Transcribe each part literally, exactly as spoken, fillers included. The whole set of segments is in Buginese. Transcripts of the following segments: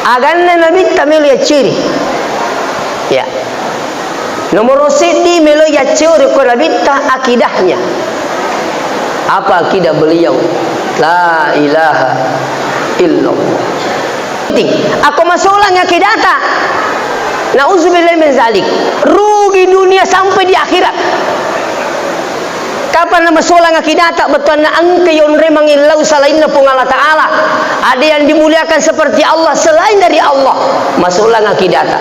Aganna Nabitta melo yacciri. Ya. Nomoro seddi melo yacciri ko Nabitta akidahnya. Apa akidah beliau? La ilaha illallah. Penting. Ako masolang akidata. Nauzubillah min zalik. Rugi dunia sampai di akhirat. Kapan masolang akidata, bettuanna engka yonre mangillau selainna Puang Allah Ta'ala. Ada yang dimuliakan seperti Allah selain dari Allah. Masolang akidata.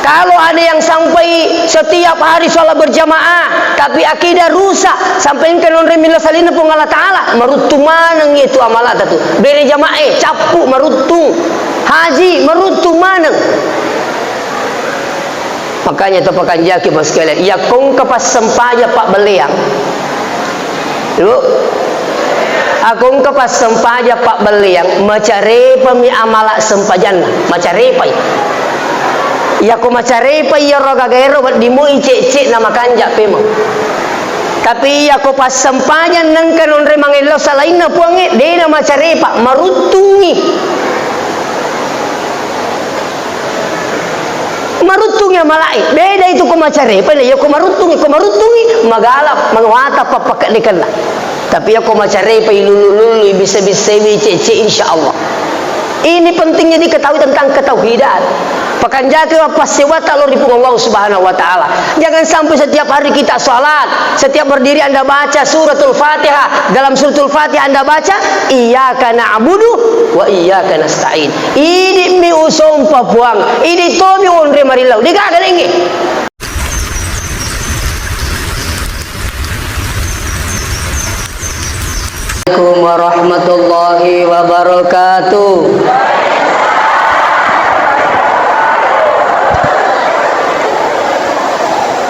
Kalau ada yang sampai setiap hari sholat berjamaah, tapi akidah rusak, sampai engka nonre millau selainna Puang Allah Ta'ala, maruttung maneng itu amalata tu. Bere jamaah, cappu, maruttung. Haji, maruttung maneng. Makanya to pakanjaki, Mas, sekalian, iya kongka passempajang pabbelleang. Lu, akongka passempajang pabbelleang, macarepami amala sempajanna, macarepai. Iya ko macarepai iyaro gagaero, wedding moi cek-cek na makanja pemeng. Tapi iya ko passempajang nengka nonre mangello salainna Puangnge, dena macarepa, maruttungi. Maruttungi amalae. Beda itu ko macarepa, iya ko maruttungi, ko maruttungi, magala, mangwata pappakeddekenna. Tapi iya ko macarepa, ilullu-lullu, bisa-bisa, wi cek-cek, insya Allah. Ini pentingnya diketahui tentang ketauhidan. Pakanjaki wa passewata lo ri Puang Allah Subhanahu wa Ta'ala. Jangan sampai setiap hari kita salat, setiap berdiri Anda baca suratul Fatihah. Dalam suratul Fatihah Anda baca, "Iyyaka na'budu wa iyyaka nasta'in." Idi mi usompa Puang, idi tomi onre marillau. Degaga lengnge. Assalamualaikum warahmatullahi wabarakatuh.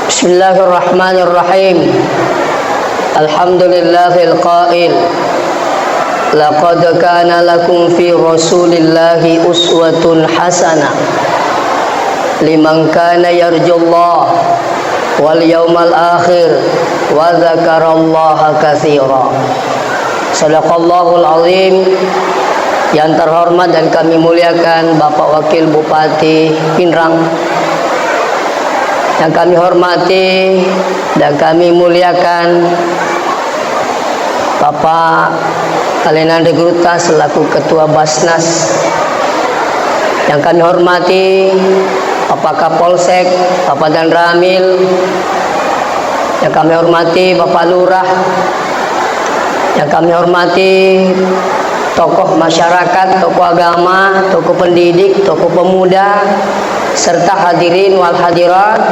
Bismillahirrahmanirrahim. Alhamdulillahil qail, "Laqad kana lakum fi Rasulillahi uswatun hasanah liman kana yarjullaha wal yaumal akhir wa dzakarallaha katsira." Sadaqallahul azim. Yang terhormat dan kami muliakan Bapak Wakil Bupati Pinrang, yang kami hormati dan kami muliakan Bapak Alenandri Gurutta selaku Ketua Basnas, yang kami hormati Bapak Kapolsek, Bapak Danramil, yang kami hormati Bapak Lurah, yang kami hormati tokoh masyarakat, tokoh agama, tokoh pendidik, tokoh pemuda, serta hadirin wal hadirat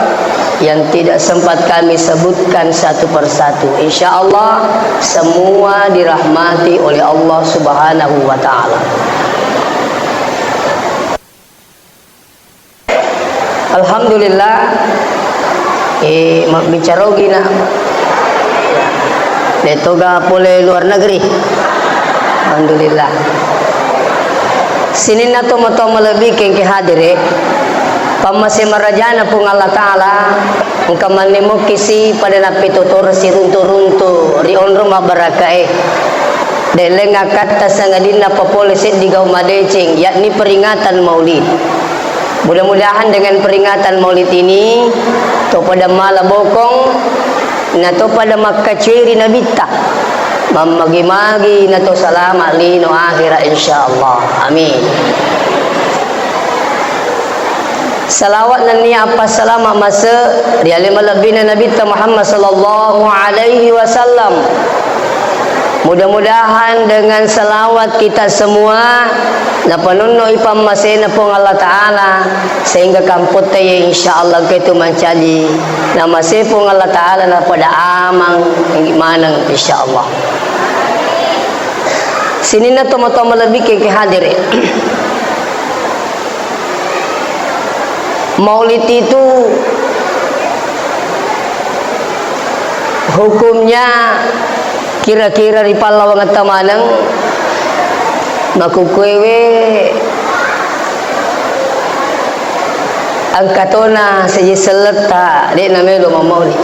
yang tidak sempat kami sebutkan satu persatu. Insya Allah, semua dirahmati oleh Allah Subhanahu wa Ta'ala. Alhamdulillah, eh, mabbicara ogina. Detoga pole luar negeri. Alhamdulillah. Sininna tomatoa malebbi kengke hadire, pammase marajana Puang Allah Ta'ala, engka manne mokkisi pada nappitotoro siruntu-runtu ri onrong mabbarakae. Deleng akkatta sangadinna papole seddi gau madeceng, yakni peringatan Maulid. Mudah-mudahan dengan peringatan Maulid ini, to pada mala bokong, na to pada makkaceri Nabitta, mammagi-magi na to salama lino akhira, insyaallah. Amin. Salawat nennia appasalama mase ri ale malebbina Nabitta Muhammad sallallahu alaihi wasallam. Mudah-mudahan dengan salawat kita semua napanonno'i pammasena Puang Allah Ta'ala, sehingga kampotta ye insyaallah engka itu mancaji namase Puang Allah Ta'ala napada amang maneng insyaallah. Sininna tomatoa malebbi kengke hadire. Maulid itu hukumnya kira-kira ri pallawangetta maneng, makkukuewe engka tona seji selletta de'na melo mammaulid.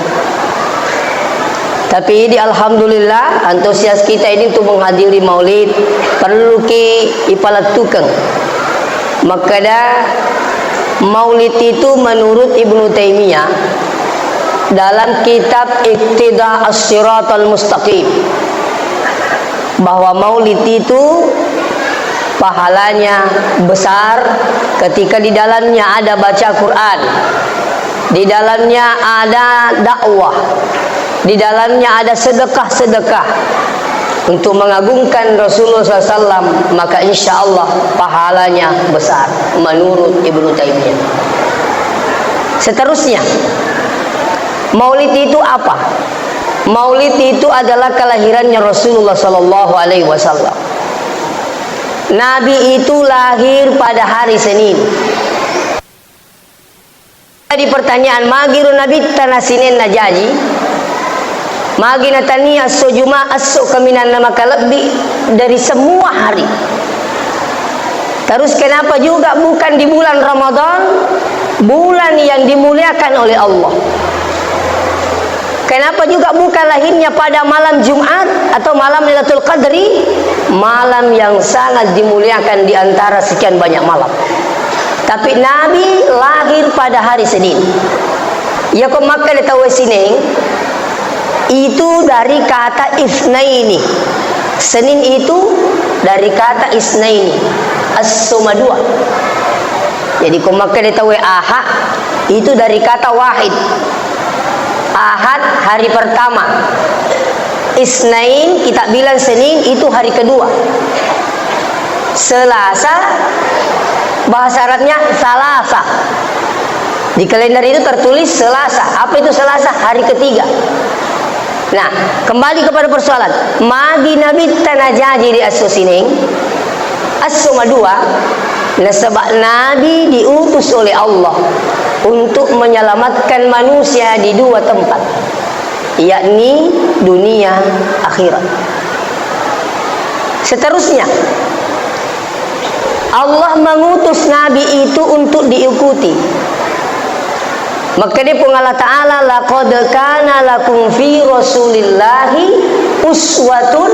Tapi idi alhamdulillah, antusias kita ini untuk menghadiri maulid, perluki ipalettukeng. Makkeda, maulid itu menurut Ibnu Taimiyah dalam kitab Iqtida As-Siratal Mustaqim, bahwa maulid itu pahalanya besar ketika di dalamnya ada baca Quran, di dalamnya ada dakwah, di dalamnya ada sedekah-sedekah untuk mengagungkan Rasulullah sallallahu alaihi wasallam, maka insya Allah pahalanya besar menurut Ibnu Taimiyah. Seterusnya, maulid itu apa? Maulid itu adalah kelahirannya Rasulullah sallallahu alaihi wasallam. Nabi itu lahir pada hari Senin. Jadi pertanyaan, magiro Nabitta na Sinenna jaji? Magi natania esso Juma, esso kaminanna makalebbi dari semua hari? Terus kenapa juga bukan di bulan Ramadan, bulan yang dimuliakan oleh Allah? Kenapa juga bukan lahirnya pada malam Jumat atau malam Lailatul Qadri, malam yang sangat dimuliakan di antara sekian banyak malam? Tapi Nabi lahir pada hari Senin. Yako makkeda tauwe Sineng, itu dari kata isnaini. Senin itu dari kata isnaini, esso madua. Jadi ko makkeda tauwe Ahad, itu dari kata wahid. Ahad, hari pertama. Isnain, kita bilang Senin, itu hari kedua. Selasa, bahasa Arabnya Salasa. Di kalender itu tertulis Selasa. Apa itu Selasa? Hari ketiga. Nah, kembali kepada persoalan. Magi Nabitta na jaji di esso Sineng, esso madua, nasaba Nabi diutus oleh Allah untuk menyelamatkan manusia di dua tempat, yakni dunia akhirat. Seterusnya, Allah mengutus Nabi itu untuk diikuti. Makkeda Puang Allah Ta'ala, "Laqad kana lakum fi Rasulillahi uswatun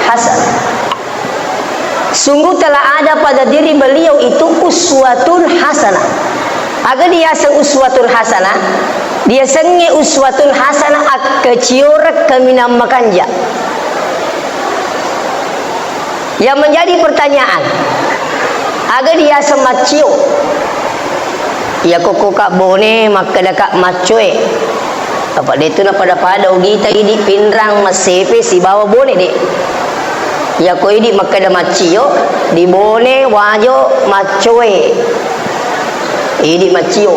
hasanah." Sungguh telah ada pada diri beliau itu uswatun hasanah. Aga diaseng uswatun hasanah? Diasengnge uswatun hasanah akkacioreng kaminang makanja. Yang menjadi pertanyaan, aga diaseng maccio? Iya kokko Kak Bone, makkeda Kak maccoe. Apa de tu napada-pada ogita idi Pinrang, Massepe sibawa Bone de. Iya ko idi makkeda maccio, di Bone, Wajo, maccoe. Idi maccio.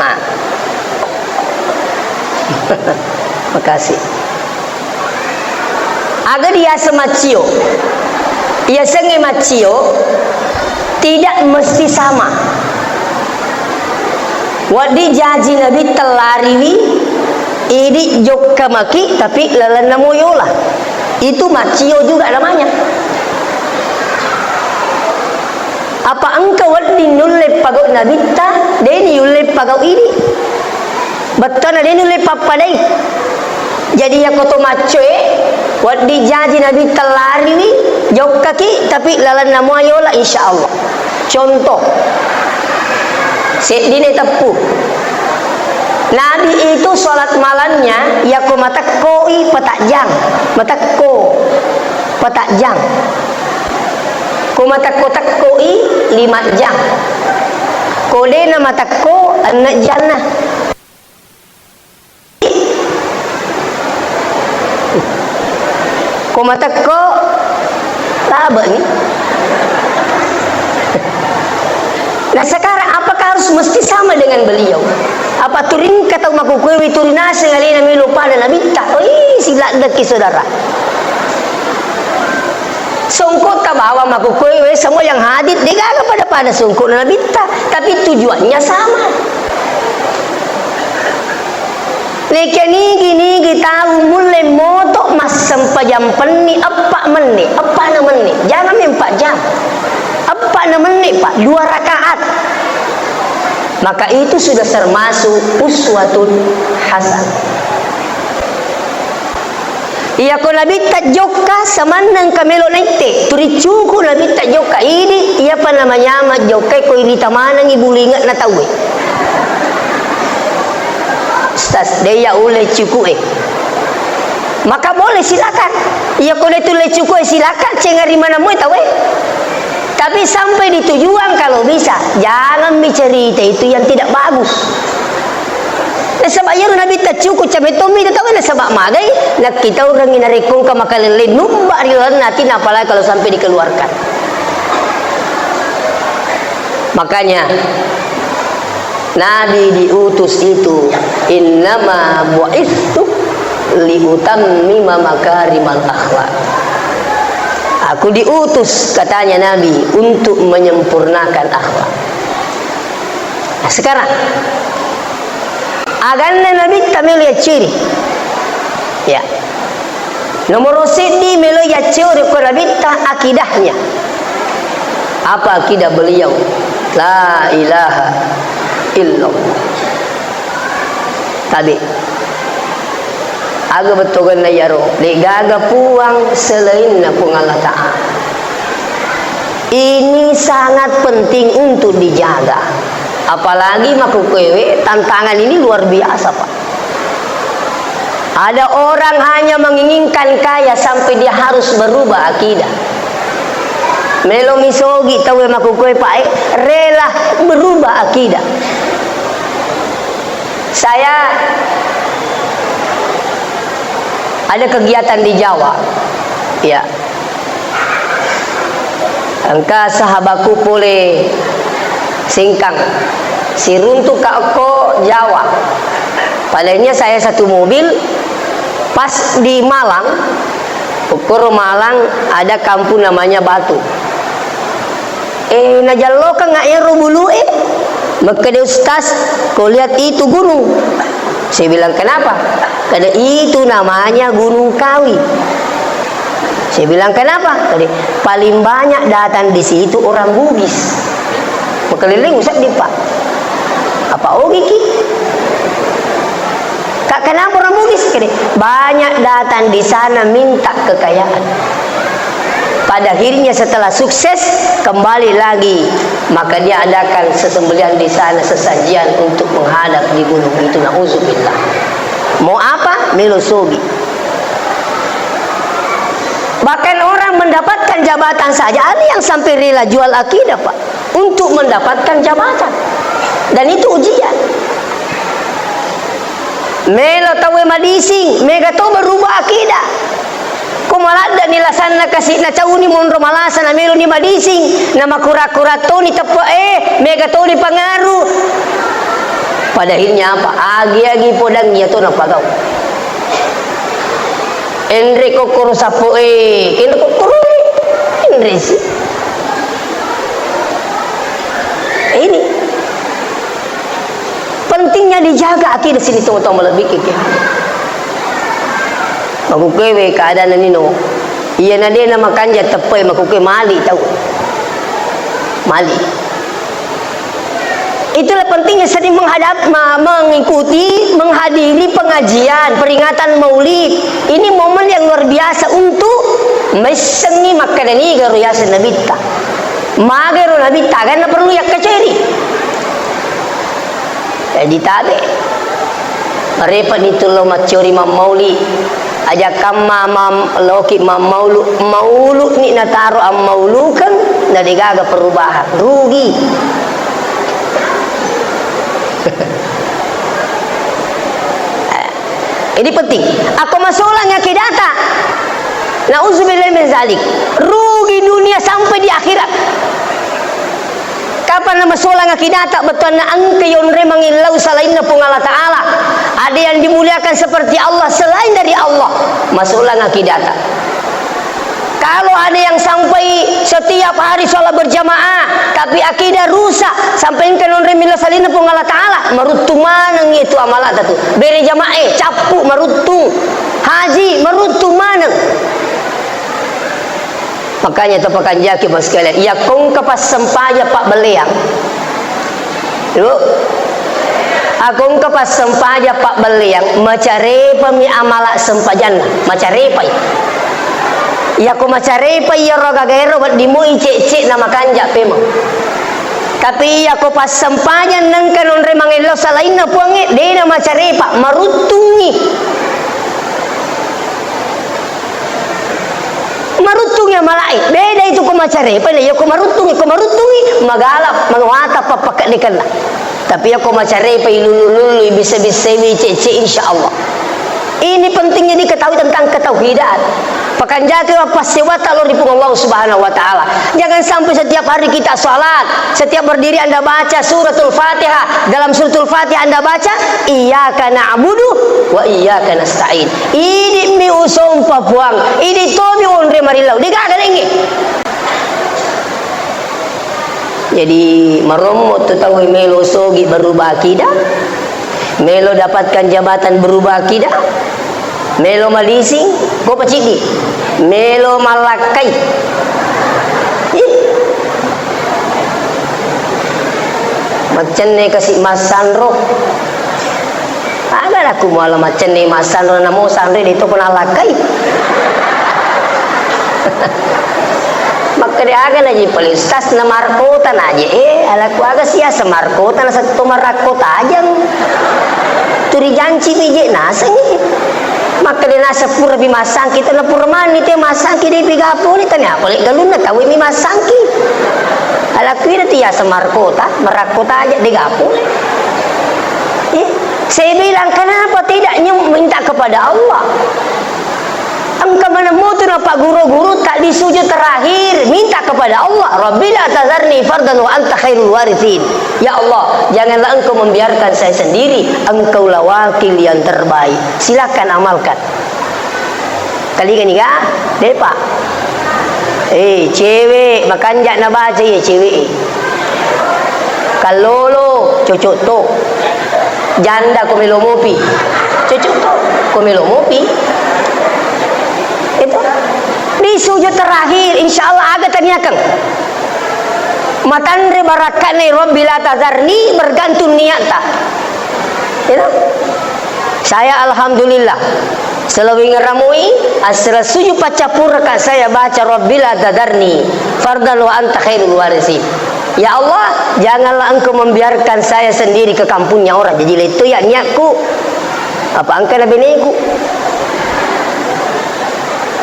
Nah. Makasih. Aga diaseng maccio? Yasengnge maccio tidak mesti sama. Wedding jaji Nabi tellariwi, idi jokka maki, tapi lalenna moyola. Itu maccio juga namanya. Apa engka wedding nulle pagau Nabitta, deni yulle pagau idi. Bettuanna de nulle pappadai. Jadi, iyako to maccoe, wedding jaji Nabi tellariwi, jokkaki, tapi lalenna mua yola, insya Allah. Contoh, seddine teppu. Nabi itu sholat malamnya, iyako matekkoi petajang, matekko petajang. Ko matekko-tekkoi lima jang. Ko dena matekko enne janna. Ko matekko, labe'ni. Nah, sekarang apakah harus mesti sama dengan beliau? Apa turingka tau makkukkuewe turi naseng alena melo pada Nabitta? Oi, siladdeki saudara. Songkotta bawang makkukkuewe, semua yang hadir, degaga pada-pada songkona Nabitta, tapi tujuannya sama. Nekia nigi-nigi tau mulle moto massempajang penni eppa menne, eppa na menne, jangan empat jam. Eppa na menne, Pak, dua rakaat. Maka itu sudah termasuk uswatun hasanah. Iyako nabitta jokka, samanna engka melo naitte. Tuli cuku nabitta jokka. Idi, iyapa namanyama jokka, ko irita manengi bulu inge'na tauwe. Ustaz, de iya ulle cuku e. Maka boleh, silakan. Iyako de tulle cuku e, silakan, cenga ri mana moe tauwe. Tapi sampai di tujuan kalau bisa, jangan mi cerita itu yang tidak bagus. Nasaba iyaro nabitta cuku, cabe tommi tauwe, nasaba magai nakkitaurengngi narekko engka makalellei nubba ri lalenna atinna, apalagi kalau sampai dikeluarkan. Makanya Nabi diutus itu, "Innama bu'istu liutammima makarimal akhlak." Aku diutus, katanya Nabi, untuk menyempurnakan akhlak. Nah, sekarang, aganna nabitta melo yacciri. Ya. Nomoro siddi melo yacciri ko nabitta akidahnya. Apa akidah beliau? La ilaha illallah. Tabe. Aga bettuanna iyaro, de'gaga puang selainna Puang Allah Ta'ala. Ini sangat penting untuk dijaga. Apalagi makkukkuewe, tantangan ini luar biasa, Pak. Ada orang hanya menginginkan kaya sampai dia harus berubah akidah. Melo misogi tauwe makkukkue, Pak, eh, rela berubah akidah. Saya ada kegiatan di Jawa, ya. Engka sahabatku pole Singkang, siruntuk ka okko Jawa. Padahalnya saya satu mobil, pas di Malang, okkoro Malang ada kampung namanya Batu. Eh, najallokeng nggak ero bulu, eh? Makkeda, "Ustaz, kau lihat itu gunung?" Saya bilang, "Kenapa?" Kada, "Itu namanya Gunung Kawi." Saya bilang, "Kenapa?" Kada, "Paling banyak datang di situ orang Bugis." Makalilling usah di, Pak. Apa ogi ki? Kak, kenapa orang Bugis? Kede, banyak datang di sana minta kekayaan. Pada akhirnya setelah sukses, kembali lagi. Maka dia adakan sesembelihan di sana, sesajian untuk menghadap di gunung itu. Nauzubillah. Mau apa? Melo sogi. Bahkan orang mendapatkan jabatan saja, ada yang sampai rela jual akidah, Pak, untuk mendapatkan jabatan. Dan itu ujian. Melo tauwe madising, mega to berubah akidah. Ko maladde ni lasanna kasi na cauni monro malasa na melo ni madising, na makura-kura toni teppe e, mega toni pangaru. Pada akhirnya apa? Agi-agi podang iya to napagau. Enre kokkoro sappo e, kena kokkoro e, enre si. Ini. Pentingnya dijaga akidah sini, tau-tau malebbi ki. Makkukkuewe keadaan nino. Iya na de na makanja teppe, makkukkuewe mali tau. Mali. Itulah pentingnya sering menghadap, ma-, mengikuti, menghadiri pengajian, peringatan Maulid. Ini momen yang luar biasa untuk messengi makkadani garo yaseng Nabitta. Magero Nabitta, karena perlu yakkaceri. Jadi tabe. Repot ni tu lo maccori mammauli. Aja kamma mam-, loki mammaulu, maulu ni nataro ammaulukeng, na degaga perubahan. Rugi. Ini penting. Ako masolang akidata. Nauzubillah min zalik. Rugi dunia sampai di akhirat. Kapan masolang akidata, bettuanna engka yonre mangillau selainna Puang Allah Ta'ala. Ada yang dimuliakan seperti Allah selain dari Allah. Masolang akidata. Kalau ada yang sampai setiap hari sholat berjamaah, tapi akidah rusak, sampai engka nonroi millau selainna Puang Allah Ta'ala, maruttung maneng itu amalata tu. Bere jamaah, cappu, maruttung. Haji, maruttung maneng. Makanya tapakanjaki, Bapak sekalian, iya kongka passempaja pabbelleang. Lu, Ako engka passempajang pabbelleang, macarepami amala sempajanna, macarepai. Iyako macarepai iyaro gagaero, wedding moi cecce na makanja pemeng. Tapi iyako passempajang nengka nonre mangello salainna Puangnge, dena macarepa, maruttungi. Maruttungi amalae, beda itu ko macarepa, na iya ko maruttungi, ko maruttungi, magala, mawatang pappakkeddekenna. Tapi iya ko macarepa, ilullu-lullu, ibissa-bissai, icecce, insya Allah. Ini pentingnya diketahui tentang ketauhidan. Pakanjaki wappasewata lao ri Puang Allah Subhanahu wa Ta'ala. Jangan sampai setiap hari kita salat, setiap berdiri Anda baca suratul Fatihah. Dalam suratul Fatihah Anda baca, "Iyyaka na'budu wa iyyaka nasta'in." Idi'mi usompa Puang, idi' tomi onre marillau. Degaga lengnge. Jadi, marommo tu tau melo sogi berubah akidah, melo dapatkan jabatan berubah akidah, melo malising, ko paciddi, melo malakkai. Ih. Maccenne kasi massanro. Aga nakku muala maccenne massanro, namo sanre de to ko nalakkai. Makkeda aga naji pale ustaz na markota naje, eh, alakku aga siasa markota na setto marakko tajang. Turi janci bije nasengi. Makkeda naseng pura pi massangki, tena pura mani te massangki de pi gapole, tania pale galunna tau mi massangki. Alakku ida tiasa markota, marakko taja de gapole. Eh, saya bilang, "Kenapa tidak nyem-, minta kepada Allah?" Engka maneng mutu na pagguru-guru tak di sujud terakhir, minta kepada Allah, "Rabbi la tazarni fardan wa anta khairul warithin." Ya Allah, janganlah engkau membiarkan saya sendiri, engkaulah wakil yang terbaik. Silakan amalkan. Talinga niga? Depa. Eh, cewek, makanja nabaca iya cewek. Kallolo, cocok to. Janda ko melo mopi. Cocok to, ko melo mopi. Itu. Di sujud terakhir, insya Allah aga taniakeng. Matanre barakka'na, "Rabbi la tazarni", bergantung niatta. Itu. Saya alhamdulillah, selawing ramui, asra suju paccappuraka saya baca, "Rabbi la tazarni fardan wa anta khairul warithin." Ya Allah, janganlah engkau membiarkan saya sendiri ke kampungnya orang. Jadi letto ya niatku. Apa engka na beneku?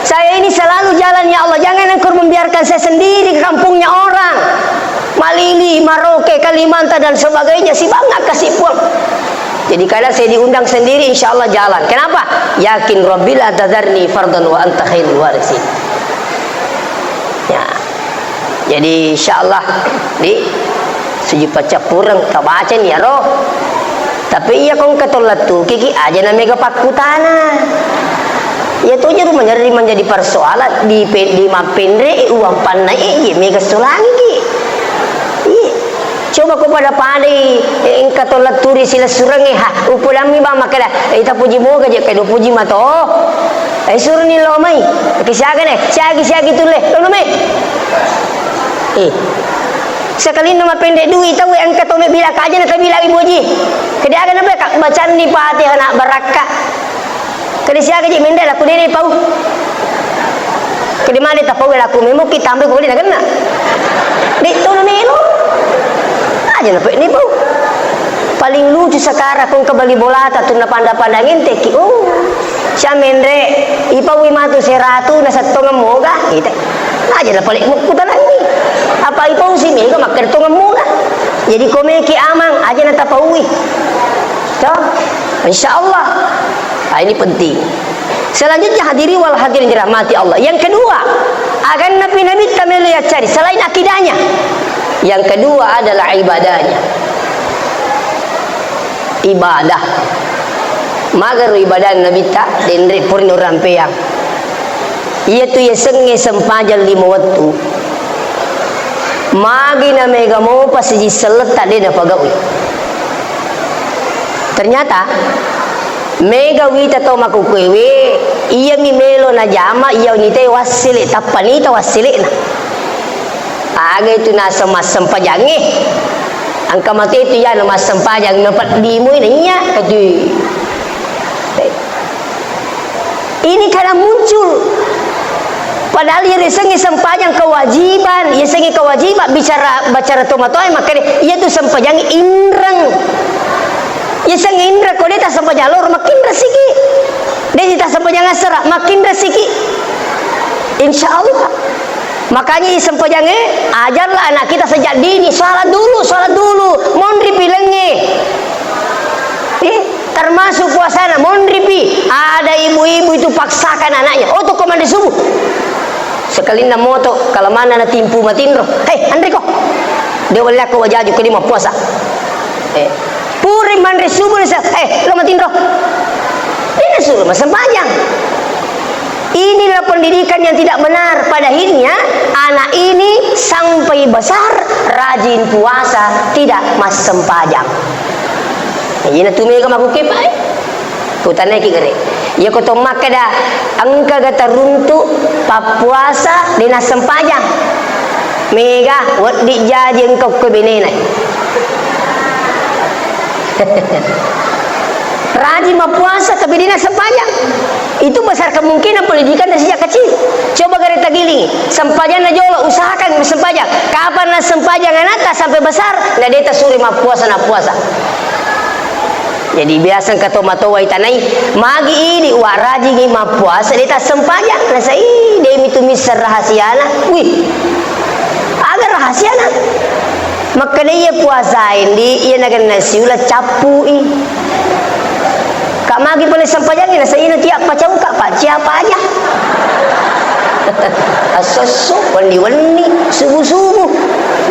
Saya ini selalu jalan, ya Allah, jangan engkau membiarkan saya sendiri ke kampungnya orang. Malili, Maroke, Kalimantan, dan sebagainya, sibangga kasih puang. Jadi, kadang saya diundang sendiri, insya Allah jalan. Kenapa? Yakin, "Rabbi la tazarni fardan wa anta khairul warithin." Ya. Jadi, insya Allah, di suju paccappureng, tabacani iyaro. Tapi iya ko engka to lettukiki, aja na mega pakkutana. Iya toja ru menjadi, menjadi persoalan di pe-, di mappenre, uang panna e, iya mega solangiki. Iya. Coba ko pada-padai, eh, engka to lettu ri silessurengnge, ha, upodammi bang makkeda, eh, ita puji moga je, kedo puji mato. Eh, suruni lo mai. Ke siaga ne? Siagi, siagi tulle. Lo mai. Eh. Sekalinna mapende dui tau, engka to mebila kaja na tabila iboji. Kedi aga na beka bacanni Fatihah na barakka. Kedi siaga ji mende la kudene pau. Kedi male tapau la ku memuki tambe ko na genna. De to na melo. Aja na pe ni pau. Paling lucu sekarang kong kebali bolata tu na panda-panda ngenteki. Oh. Sia menre, ipaui matu seratu na settongeng moga, ite. Aja na pale mukkutanangi. Apa ipau si mega makkeda tongeng moga. Jadi komeki amang, aja na tapaui. To? Insya Allah. Ah, ini penting. Selanjutnya hadiri wal hadirin dirahmati Allah. Yang kedua, akan Nabi Nabi tamelo yacari selain akidahnya. Yang kedua adalah ibadahnya. Ibadah. Magaro ibadah Nabitta, denre purni urampeang. Iyatu yasengnge sempajang lima wettu. Magi na mega mopa siji selletta de napagaui. Ternyata, mega wita tau makukuewe, iyami melo najama, iya nite wassele, tappa nita wasselena. Aga itu naseng massempajangnge. Engka mate tu ya, na massempajang, na peddimoi, na iya, kati. Ini kadang muncul. Padahal iya risengnge sempajang kewajiban, iya sengnge kewajiban bicara, bicara tomatoa, makanya iya tu sempajang inreng. Iya sengnge inreng, ko de tassempajang loro, makinreng siki. De tassempajang asera, makinreng siki. Insya Allah. Makanya, sempajangnge, ajarlah anak kita sejak dini, sholat dulu, sholat dulu, monri pi lengnge. Eh, termasuk puasana, monri pi. Ada ibu-ibu itu paksakan anaknya, "Oh, tu ko manre subuh." Sekalinna moto, kalau mana na timpu matinro, "Hei, anre ko. De wallako wajaju, ko de mappuasa." Eh, puri manre subuh, nasa, "Eh, lo matinro." Ini suruh massempajang. Inilah pendidikan yang tidak benar. Pada akhirnya, anak ini sampai besar rajin puasa, tidak massempajang. Ina tu mega makukepai. Kutanai ki gere. Iya ko to makkeda, engka ga taruntu pappuasa de nassempajang. Mega, wedding jaji engka ko benena. Rajin mappuasa, tapi de nassempajang. Itu besar kemungkinan pendidikan dari sejak kecil. Coba gare tagiling, sempajang na jolo, usahakan sempajang. Kapan na sempajang anakta sampai besar, na de tasuri mappuasa, na puasa. Jadi biasa engka to matoa itanai, magi idi wa rajingi mappuasa, de tassempajang. Nasai, de mitu misseng rahasiana. Wih, aga rahasiana? Makkeda iya puasa endi, iya nagenna siula cappui. Kak magi pale sempajangi, nasa ina tiap pacauka, Pak, siapa aja? Assosso, wenni-wenni, subuh-subuh.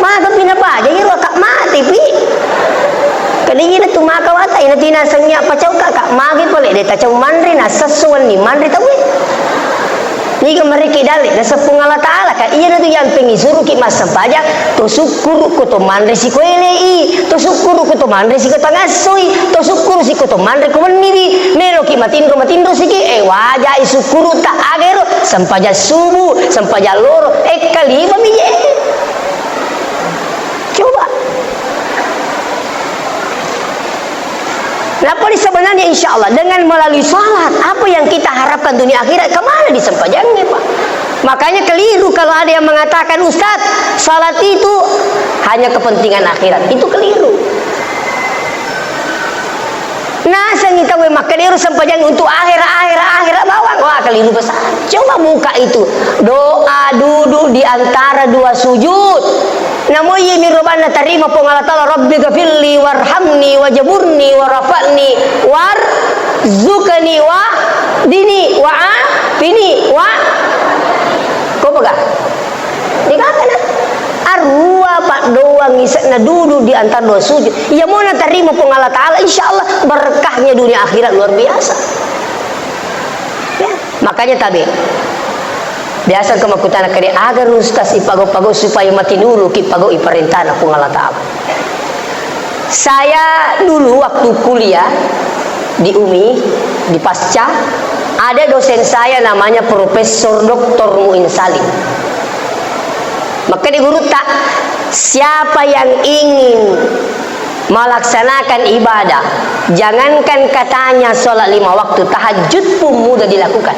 Maka pina paja, iro kak mati, Pi. Kali ina tu maka wata, ina tina sennya pacauka, kak magi pale, de tacau manre, na sesso wenni manre tauwe. Niga mereki dalle, naseng Puang Allah Ta'ala, ka iyanatu yang pengi suruki massempajang, to sukkuru ko to manre siko elei, to sukkuru ko to manre siko tangassoi, to sukkuru siko to manre ko wenniwi, meloki matinro, matinro siki, eh, wajai sukkuru ta agero, sempajang subuh, sempajang loro, eh, kalima mi je. Coba. Napoli sebenarnya insya Allah dengan melalui salat, apa yang kita harapkan dunia akhirat, kemana di sempajangnya, Pak? Makanya keliru kalau ada yang mengatakan, "Ustaz, salat itu hanya kepentingan akhirat." Itu keliru. Nasengi tauwe makkedero sempajang untuk akhirat, akhirat, akhirat bawang. Wah, keliru besar. Coba buka itu. Doa duduk di antara dua sujud. Namo iye mi robanna tarima Puang Allah Ta'ala, "Rabbi ghafirli warhamni wajaburni warafa'ni warzuqni wa dini wa afini wa." Ko pega? Dikakana. Arua paddoang ise'na duduk di antara dua sujud. Iya mo natarima Puang Allah Ta'ala, insya Allah berkahnya dunia akhirat luar biasa. Ya, makanya tabe. Biasa engka makkutana kede, "Aga ro Ustaz ipago-pago supaya matinuruki pago iparentana Puang Allah Ta'ala?" Saya dulu waktu kuliah di umi, di Pasca, ada dosen saya namanya Profesor Doktor Muin Salim. Makkeda gurutta, "Siapa yang ingin melaksanakan ibadah, jangankan katanya sholat lima waktu, tahajud pun mudah dilakukan."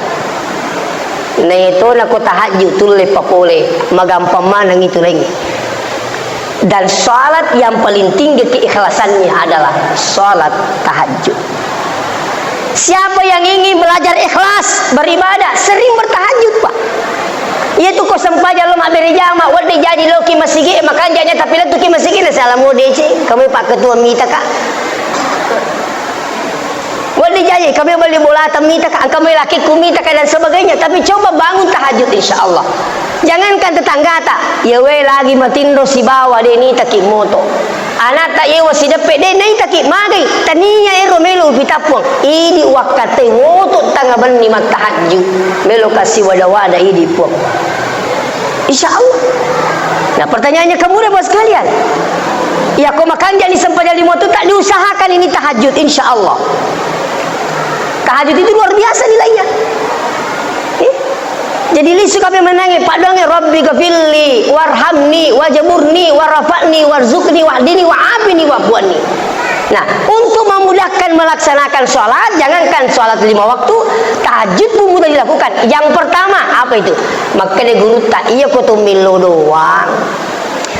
Naito nako tahajud tulle papole, magampang maneng itu laingnge. Dan sholat yang paling tinggi keikhlasannya adalah sholat tahajud. Siapa yang ingin belajar ikhlas beribadah, sering bertahajud, Pak. Iya tu ko sempajang lo mabbere jama, wedding jaji loki masigi, makanja tapi lettuki masigi na salam mo dece, kami Pak Ketua mita, Kak. Wedding jaji, kami beli bola mita, Kak, kami laki ku mita, Kak, dan sebagainya. Tapi coba bangun tahajud, insya Allah. Jangankan tetanggata, ya we lagi matinro sibawa de nitaki moto. Anakta yewa sideppe de naitaki magai, tania ero melo upitappuang. Idi wakkatai woto tanga benni mattahajju, melo kasi wada-wada idi puang. Insya Allah. Nah, pertanyaannya kamu deh, Bos, sekalian. Ya, kok makan jadi sempajang lima tu tak diusahakan ini tahajud, insya Allah. Tahajud itu luar biasa nilainya. Eh? Jadi lisu kape menangi, paddoangi, "Rabbi ghafirli, warhamni, wajburni, warfa'ni, warzuqni, wahdini, wa'afini, wa'fu anni." Nah, untuk memudahkan melaksanakan sholat, jangankan sholat lima waktu, tahajud pun mudah dilakukan. Yang pertama, apa itu? Makkeda gurutta, "Iya ko to millau doang.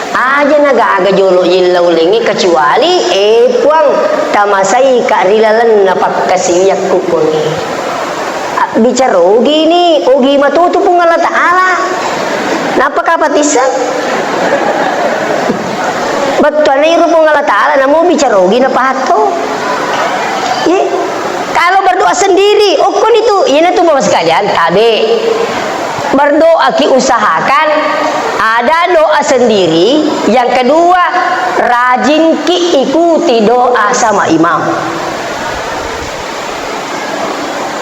Aja na gaga jolo jillau lengi kecuali, eh, Puang, tamasaika ri lalenna pakkasiwiakku koni." Bicara ogi ni, ogi matutu Puang Allah Ta'ala. Napa kapatisseng? Bettuanna iro Puang Allah Ta'ala, namo bicara ogi na pahatto. Ye. Kalau berdoa sendiri, okko ni tu, iyana tu Bapak sekalian, tabe. Berdoa ki usahakan ada doa sendiri, yang kedua, rajin ki ikuti doa sama imam.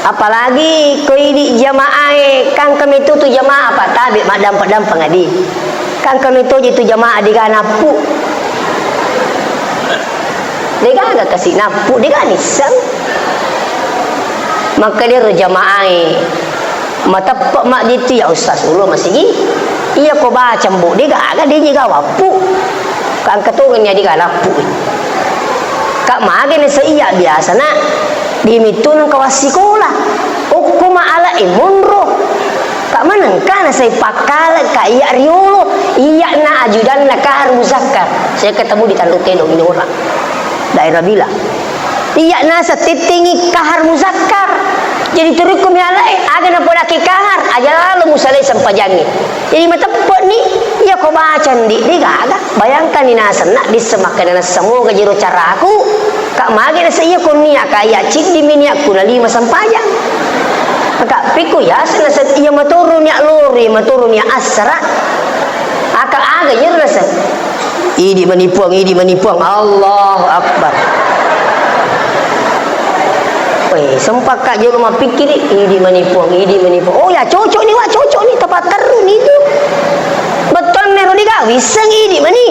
Apalagi ko idi jamaae, kangka mitutu jamaah, apa tabe maddampeng-dampeng adi. Kangka mitoji tu jamaah dega nappu. Dega aga kasi nappu, dega nisseng. Maka dero jamaae. Mateppe madditu ya Ustaz, ulo masigi. Iya ko baca mbo, dega aga, de nyiga wappu. Kangka tongeng ni dega nappu. Kak mage na seiya biasa na di mitu nengka wassikola. Okko ma ala e monro. Kak manengka na sai pakkale ka iya riolo, iya na ajudanna Kahar Muzakkar. Saya ketemu di Tanduk Tedong ini orang. Daerah Bila. Iya nasa tettengi Kahar Muzakkar. Jadi turukku mi ala e, aga na podaki Kahar, aja lalo musalai sempajangi. Jadi mateppe ni, iya ko baca ndi, de gaga. Bayangkan ni nasenna disseng makkeda nasseng moga jero caraku, kak mage nasa iya ko niat ka iya ciddi mi niatku na lima sempajang. Kak pikku yaseng nasa iya matoro niat lori, matoro niat assara. Aka aga jero nasa. Idi mani Puang, idi mani Puang. Allahu Akbar. Weh, sempat kak jolo mappikkiri, idi mani Puang, idi mani Puang. Oh ya, cocok ni, Wak, cocok ni, tepat teru ni tu. Betul nero diga, wisseng idi mani.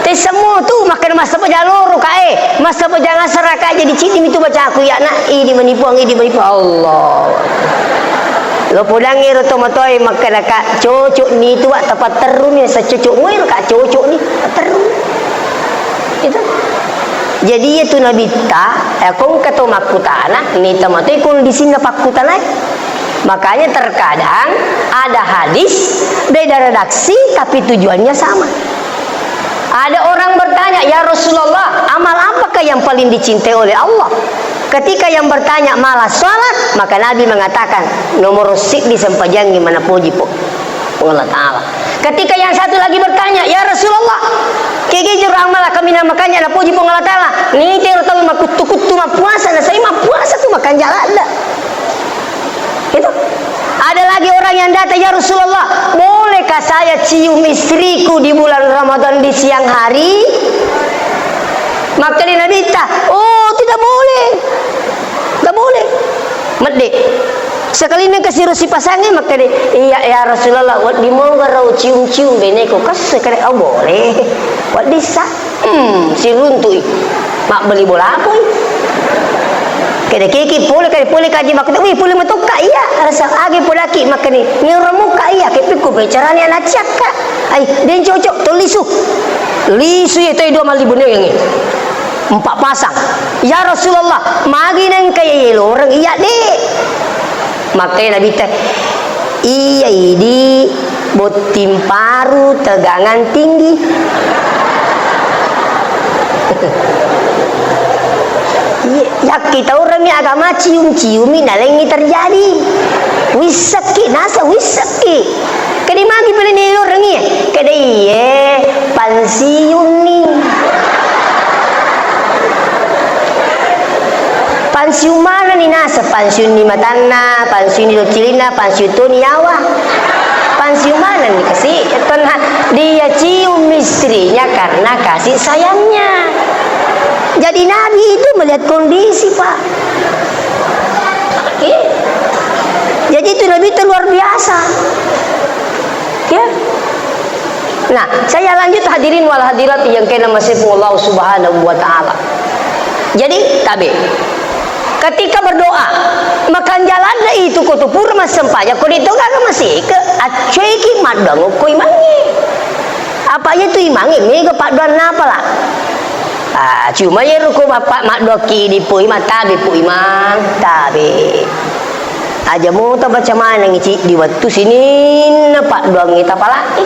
Te semua tu, makan masa pejaloro kak, eh. Masa pejang asar kak, jadi cini itu baca aku ya, nak. Idi mani Puang, idi mani Puang. Allah. Lo podang ero to matoi makkeda kak, cocok ni tu, Wak, tepat teru ni, secocok ngoi ro kak, cocok ni, teru. Itu. Jadi, iya tu Nabitta, eh, kongka to makkutana, nita matoi kondisinna pakkutanae. Makanya terkadang ada hadis beda redaksi, tapi tujuannya sama. Ada orang bertanya, "Ya Rasulullah, amal apakah yang paling dicintai oleh Allah?" Ketika yang bertanya malah salat, maka Nabi mengatakan, "Nomor siddi sempajangi manapoji po Puang Allah Ta'ala." Ketika yang satu lagi bertanya, "Ya Rasulullah, kegi jero amal kaminang makanja napoji Puang Allah Ta'ala?" Nitero tau makuttu-kuttu mappuasa, nasai mappuasa tu makanja ladde. Itu. Ada lagi orang yang datang, "Ya Rasulullah, bolehkah saya cium istriku di bulan Ramadan di siang hari?" Makkeda Nabitta, "Oh, tidak boleh. Tidak boleh." Medde. Sekali nengka siro sipasange makkeda, "Iya, ya Rasulullah, wedding moga rau cium-cium beneku." Kesse kare, "Oh, boleh." Wedding sa. Hmm, siruntu'i. Mabbeli bola apoi? Kede keki pole, kede pole kaji makkeda, "Wih, pole matokka iya." Rasa age polaki makkeda, "Ngeromokka iya, kepikku pecarani anak ciakka." Ai, den cocok, tolisu. Lisu ye toi dua malli bonengi. Empat pasang. "Ya Rasulullah, magi nengka ye loreng iya, Dek?" Makkeda Nabitta, "Iya idi botting paru tegangan tinggi." Iya, yakkitaurami agama cium-ciumi nalengi terjadi. Wissekki, nasa wissekki. Kede magi pale ni lorengi? Kede iye, pansiunni. Pansiun manenni nasa, pansiunni matanna, pansiunni doccilinna, pansiun toni nyawa. Pansiun manenni kasi, tonna dia cium istrinya karena kasih sayangnya. Jadi Nabi itu melihat kondisi, Pak. Iya. Jadi itu Nabi itu luar biasa. Ya. Nah, saya lanjut hadirin wal hadirat yang kena masih Allah Subhanahu wa Ta'ala. Jadi, tabe. Ketika berdoa, makanjala ladde itu ko tu pura massempajang, ko de' to gaga maseke, accueki maddoang okko imangnge. Apa iya tu imangnge mega paddoanna pala. Ah, cuma iyaro ko bapa' maddoakki idi Pu Imang, tabe Pu Imang, tabe. Aja muta baca maneng ciddi wettu sininna paddoangnge tapalaki.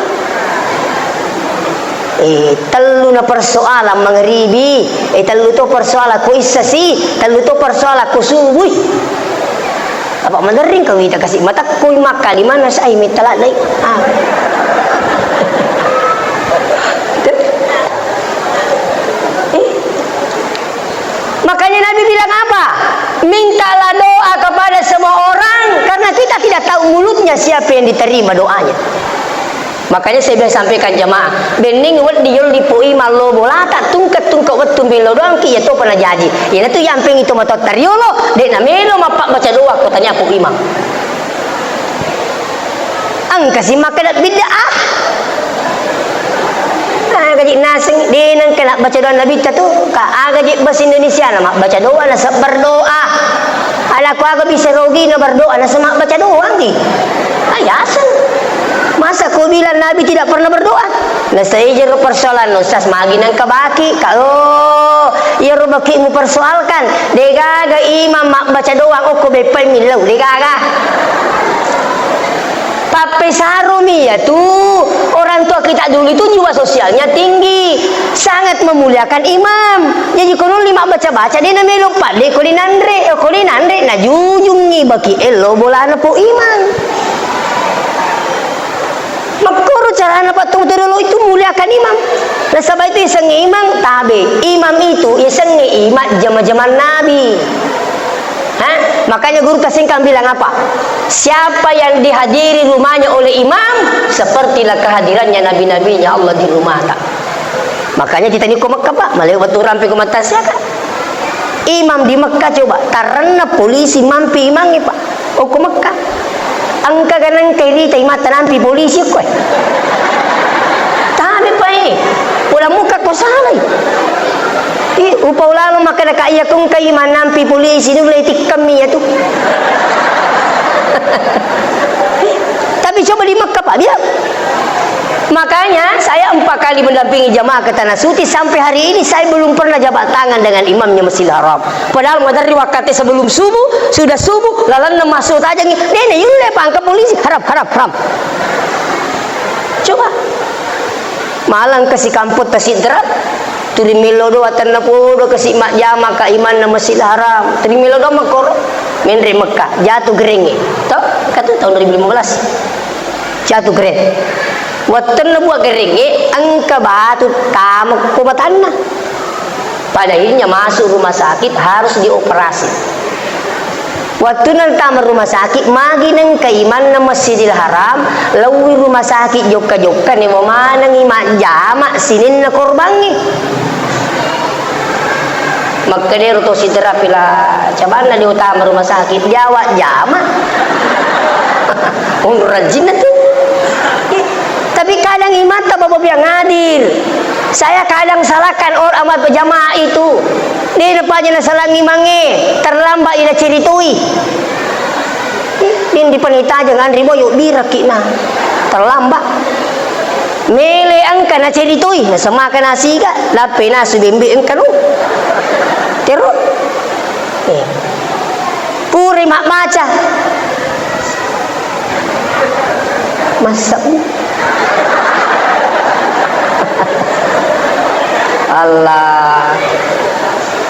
Eh, tellu na persoalan mangribi, eh, tellu to persoalan ko issasi, tellu to persoalan ko subui. Apa maderring kawita kasi matakku makka di mana sai metta ladde. Ah. Eh. Makanya Nabi bilang apa? Mintalah doa kepada semua orang, karena kita tidak tahu mulutnya siapa yang diterima doanya. Makanya saya biasa sampaikan jamaah, benning weddi yolli Pu Imang lo bolata, tungke-tungke wettu melo doangki, iya topa najaji. Iyanatu yampeng itu matotta riolo, de' namelo mappabbaca doa ko tania Pu Imang. Engka si makkeda bid'ah. Aga je naseng, de' nengka nabbaca doa Nabitta tu. Ka aga je bahasa Indonesia na mabbaca doa, nasebbar doa. Ala ko aga bisa rogi na berdoa, naseng mabbaca doa ngi. Ayaseng. Masa ko bilang Nabi tidak pernah berdoa? Nasaijero persoalan Ustaz, magi nengka baki, ka, oh, iyaro baki mupersoalkan, de' gaga imam mabbaca doang okko beppai millau, de' gaga. Pappesarumi ya tu, orang tua kita dulu itu jiwa sosialnya tinggi, sangat memuliakan imam. Jadi ko nolli mabbaca-baca, de' namelo padde ko de' nanre, ko de' nanre, najujungi baki ello bolana Pu Imang. Makkoro carana pattu tero lo itu muliakan imam. Nasaba itu yasengnge imam tabe. Imam itu yasengnge imam jama-jaman Nabi. Hah? Makanya guru tasengkang bilang apa? Siapa yang dihadiri rumahnya oleh imam, sepertilah kehadirannya nabi-nabinya Allah di rumahta. Makanya kita ni ko Mekka, Pak, male wettu rampe ko mattasiaka. Imam di Mekka coba, tarenna polisi mampi imangnge, Pak. Okko Mekka. Engka ganang kairita imata nampi polisi okko e. Tabe, Pak, e. Pura muka ko salai. I, upa ulama makkeda ka iya ko engka imam nampi polisi, nulle tikkammi iya tu. Tapi coba di Mekka, Pak, bilang. Makanya saya empat kali mendampingi jamaah ke Tanah Suci, sampai hari ini saya belum pernah jabat tangan dengan imamnya Masjidil Haram. Padahal maderri wakkate sebelum subuh, sudah subuh, lalenna masuk tajengi, nene yulle pangka polisi, haram, haram, haram. Coba. Malang kasi kampung tasidra, tuli melo doa tenna podo kasi majjama ka imanna Masjidil Haram. Tuli melo doa makkoro, menre Mekka, jatuh gerengnge. To? Katu tahun dua ribu lima belas. Jatuh gereng. Wettunna buah gerengnge, engka batu tamekko matanna. Pada akhirnya masuk rumah sakit, harus dioperasi. Wettunna tama rumah sakit, magi nengka imanna Masjidil Haram, laui rumah sakit jokka-jokka, nemo manengi majjama sininna korbangnge. Makkedero to sidera pila cabanna diutama rumah sakit, diawa jama. Unrajinna tu. Tapi kadang imatta Bapak yang hadir. Saya kadang salahkan orang amat berjamaah itu. Dia paja nasalangi mange, terlambat ina ceritoi. Din di panita jangan rimo yuk birakki na. Terlambat. Mele engka na ceritoi, na semaka nasiga, lape nasu bembe engka nu. Terus. Eh. Puri mabbaca. Massabu. Allah.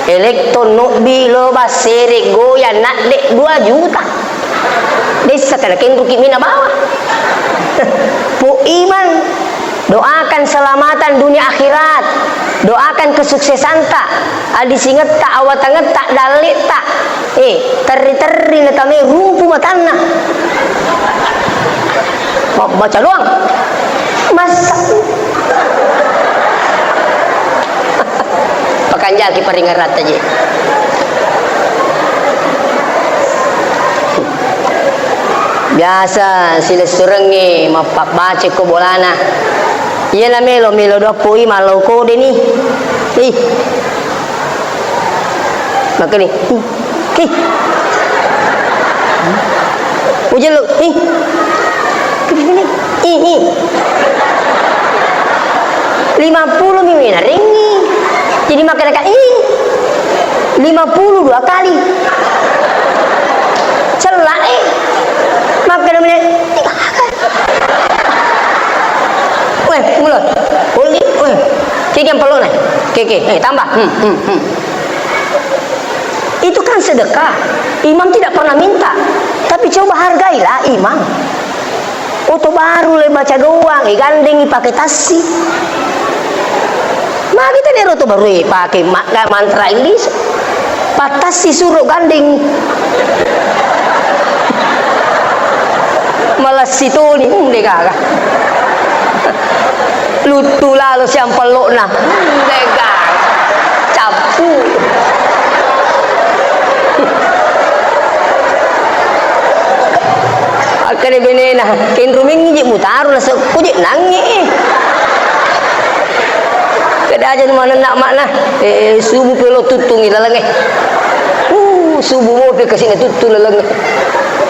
Elektron nobbi lo bassere goyang nadde dua juta. Dessa tena kenruki mina bawa. Pu Imang, doakan selamatan dunia akhirat. Doakan kesuksesanta, adisingetta, awatangetta, dalletta. Eh, terri-terri na tame rumpu matanna. Mabbaca doang. Massa. Pakanjaki paringaratta je. Biasa silessurengnge mappabbaca ko bolana. Iyana melo, melo doang poi mallau kode ni. Ih. Makani. Ih. Ujellu. Ih. Ih, ih. Lima puluh mi wena ringi. Jadi makkeda ka, ih. Lima puluh dua kali. Cella, eh. Makkeda mene, tiga kali. Weh, mulo. Uli, weh. Tiga puluh nah. Oke, oke. Eh, tambah. Hmm, hmm, hmm. Itu kan sedekah. Imam tidak pernah minta. Tapi coba hargailah imam. Oto baru le baca doang, eh, gandengi pakai tassi. Magi tadi roto baru, eh, pakai ma-, mantra Inggris. Patassi suro gandeng. Malessi toni, hmm, de gaga. Luttu lalo siampello'na. Hmm, de gaga. Cappu. Akkeda benena, kenrumengngi je mutaro, naseng ko je nangnge. Keda aja manenna makna, eh, subuh pelo tuttungi lalengnge. Uh, subuh mopi kasina tuttu lalengnge.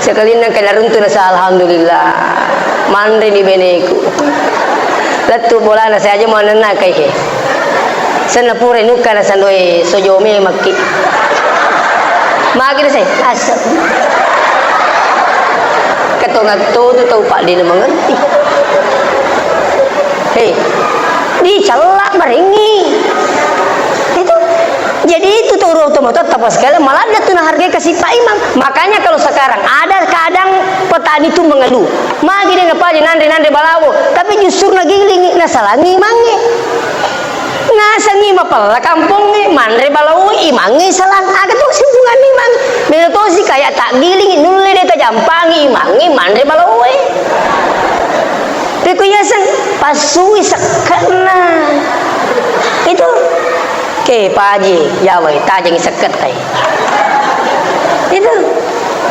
Sekalinna engka naruntu nasa, alhamdulillah. Manreni beneku. Lettu bolana saja manenna kaike. Senna pura nukka nasandoi sojo memakki. Magi nasai? Asa. Ketongatto tu tau pak dena mengerti. Hei, dicella marengi. Itu. Jadi itu tuh orang tua tetap sekali malah ada tuh hargai kasih Pak Imam. Makanya kalau sekarang ada kadang petani tuh mengeluh, magi dena paja nanre nanre balawo, tapi justru nagiling nasalangi mange. Nasengngi mapella kampongnge, manre balaoe, imangnge salang. Aga to hubunganna imang? Melo tosi kaya taggiling, nulle de tajampangi imangnge, manre balaoe. Pekko yaseng, passui sekke'na. Itu. Ke paji, yawai, tajengi sekke'tai. Itu.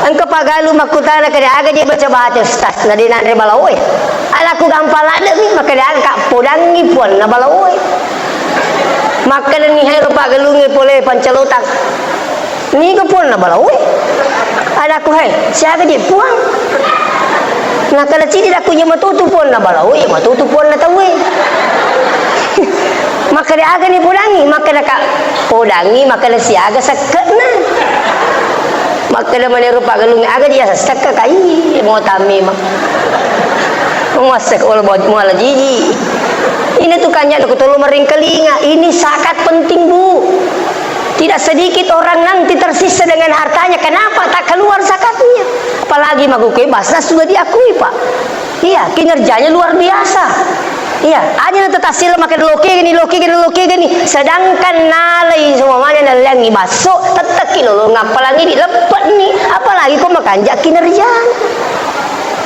Engka pagalu makkutana kede aga je baca-baca, Ustaz, na de nanre balaoe. Anakku gampang ladde'mi, makkeda aga ka podangngi puanna balaoe. Makkedani hero pagalungnge pole pancalotang. Niga puanna balaoe? Anakku hai, siaga je puang? Nakkeda cidi dakku je matutu puanna balaoe, matutu puanna tauwe. Makkeda aga ni podangngi? Makkeda ka podangngi, makkeda siaga sekke'na. Makkeda manero pagalungnge, aga dia sekka ka? Ih, motang memang. Muassek olo muala jiji. Ini tuh kanya ko tolo maringkalinga. Ini zakat penting, Bu. Tidak sedikit orang nanti tersisa dengan hartanya. Kenapa? Tak keluar zakatnya. Apalagi magukue basa sudah diakui, Pak. Iya, kinerjanya luar biasa. Iya, aja na tetasil makan loke gini, loke gini, loke gini. Sedangkan nalai semuanya nalangi baso, teteki lolo ngapalangi di lepet ni. Apalagi ko makanja kinerja.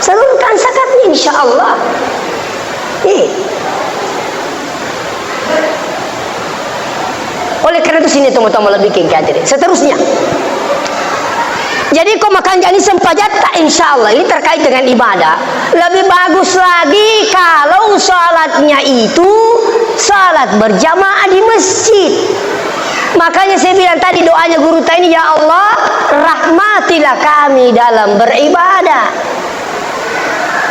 Salurkan zakatnya, insya Allah. Eh. Oleh karena itu, sini tomo-tomo lebih kengke aja deh. Seterusnya. Jadi, ko makanja ni sempajatta, insya Allah, ini terkait dengan ibadah. Lebih bagus lagi kalau salatnya itu salat berjamaah di masjid. Makanya saya bilang tadi doanya guru ta ini, "Ya Allah, rahmatilah kami dalam beribadah."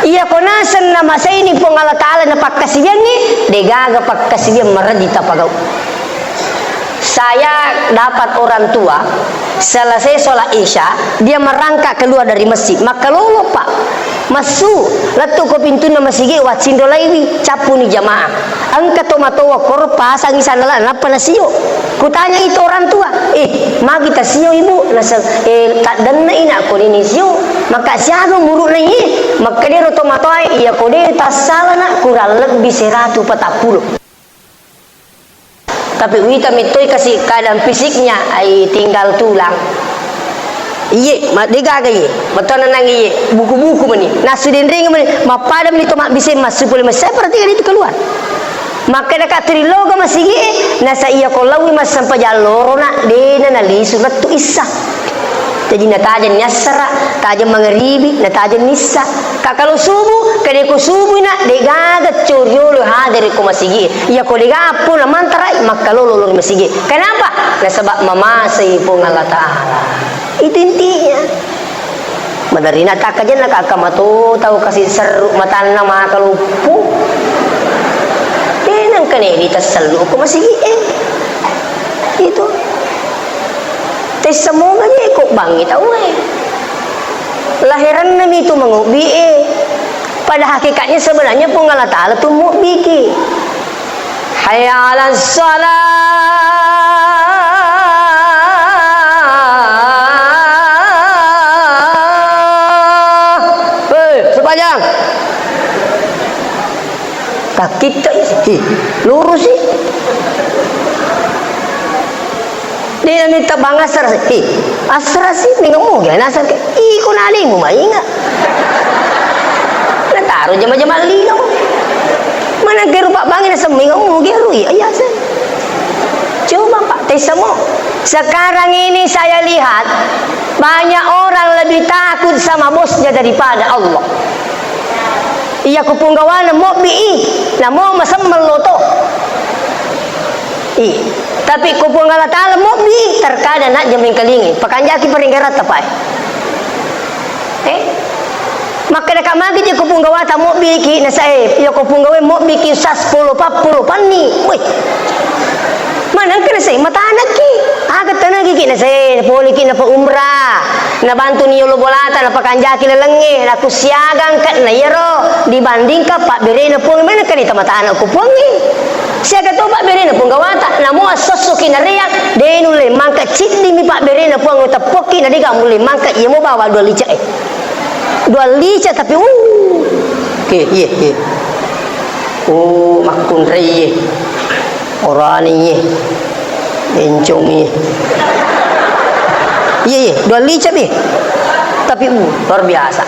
Iya ko naseng namaseini Puang Allah Ta'ala na pakkasiwiangngi, degaga pakkasiwiang marejji tapagau. Saya dapat orang tua, selesai sholat Isya, dia merangkak keluar dari masjid. Makkalolo, Pak. Massu, lettu ko pintunna masigi, waccinrolaiwi, cappuni jamaah. Engka to matoa koro pasangi sandala nappa nasio. Kutanya itu orang tua, "Eh, magi tasio, Ibu?" Naseng, "Eh, taddenna ina ko nini sio." Maka siaga umuruna iye? Makkedero to matoa, "Iya ko de tassala na kurang lebbi seratu patappulo." Tapi wita mettoi kasi keadaan fisiknya, ai tinggal tulang. Iye, ma-, degaga iye. Matonang iye, buku-buku meni. Nasu denreng meni, mappada meni to mabbise massu pole masai, berarti kan itu keluar. Makkeda ka turiloga masigi, nasa iya ko lawi massempajang lorona, dena nalisu lettu issa. Jadi natajeng ni assara, tajeng mangaribi, natajeng ni issa. Ka kalau subuh, kede ko subuh na, degaga coriolo hadere ko masigi. Iya ko dega appo na mantarai makkalolo lori masigi. Kenapa? Nasaba mamasei Puang Allah Ta'ala. Itu intinya. Maderrina takkajenna kakka mato tau kasi serru matanna maka luppu. Tenang kene di tasellu ko masigi eh. Itu. Tessa moga je ko bangi tau eh. Laheranna mi tu mangobbi eh. Pada hakikatnya sebenarnya Puang Allah Ta'ala tu mobbiki. Hayya 'alas shalah. Hei, sempajang. Takkitta isi. Hi, lurus sih. Dia minta bang asar sih. Hi, asar sih, minggu mu gila asar ke. Iko nalimu mainga. Nataro jama-jama lino. Mana ke rupa bangi na seminggu mu gila rui. Iya sih. Coba Pak, tes semua. Sekarang ini saya lihat banyak orang lebih takut sama bosnya daripada Allah. Iya ko punggawana mobbi i, namo masemmeng loto. I, tapi ko Puang Allah Ta'ala mobbi, terkadang nak jemeng kelingi, pakanjaki paringgaratta pae. Eh? Makkeda ka magi je ko punggawata mobbi ki, nasae, iya ko punggawe mobbi ki sas polo pappuro panni. Woi. Manengka nasae matanakki. Aga tanagi ki nasae, poli ki napa umrah. Nabantu ni yolo bolata, napakanjaki lalengnge, nakusiagang ka na iyaro dibandingkan pabberena Puang, manengka ni tamatana ko Puangnge. Siaga to pabberena Puang gawata, namo assossoki nareang, de nulle mangka ciddimi pabberena Puang teppokki, na dega mulle mangka iyamo bawa dua lica e. Dua lica tapi, uh. Oke, iya, iya. Oh, makkunrai, iya. Orani, iya. Bencong, iya. Iya, iya, dua lica, bi. Tapi, uh, luar biasa.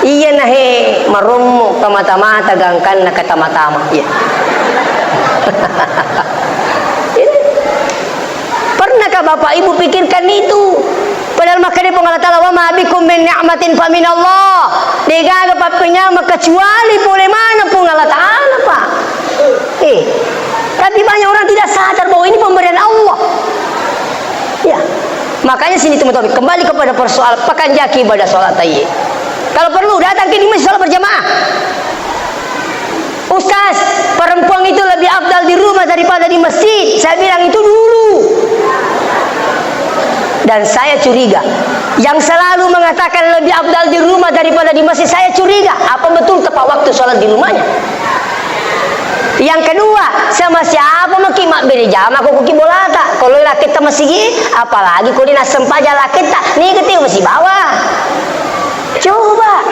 Iya, nahe, marommo, kamata-mata, gangkanna, katama-tama. Iya. Iya. Pernahkah Bapak Ibu pikirkan itu? Padahal makkeda Puang Allah Ta'ala, "Wa ma bikum min ni'matin fa minallah." Degaga pappenyama kecuali pole maneng Puang Allah Ta'ala, Pak. Eh, tapi banyak orang tidak sadar bahwa ini pemberian Allah. Ya. Makanya sini teman-teman, kembali kepada persoalan pakanjaki ibadah sholat tadi. Kalau perlu datang ke di masjid sholat berjamaah. Ustaz, perempuan itu lebih afdal di rumah daripada di masjid. Saya bilang itu dulu. Dan saya curiga, yang selalu mengatakan lebih afdal di rumah daripada di masjid, saya curiga, apa betul tepat waktu sholat di rumahnya? Yang kedua, sama siapa maki mabbere jama ko kuki bolata? Kalau laketta masigi, apalagi ko dina sempajang laketta, ni ketiga masih bawah. Coba.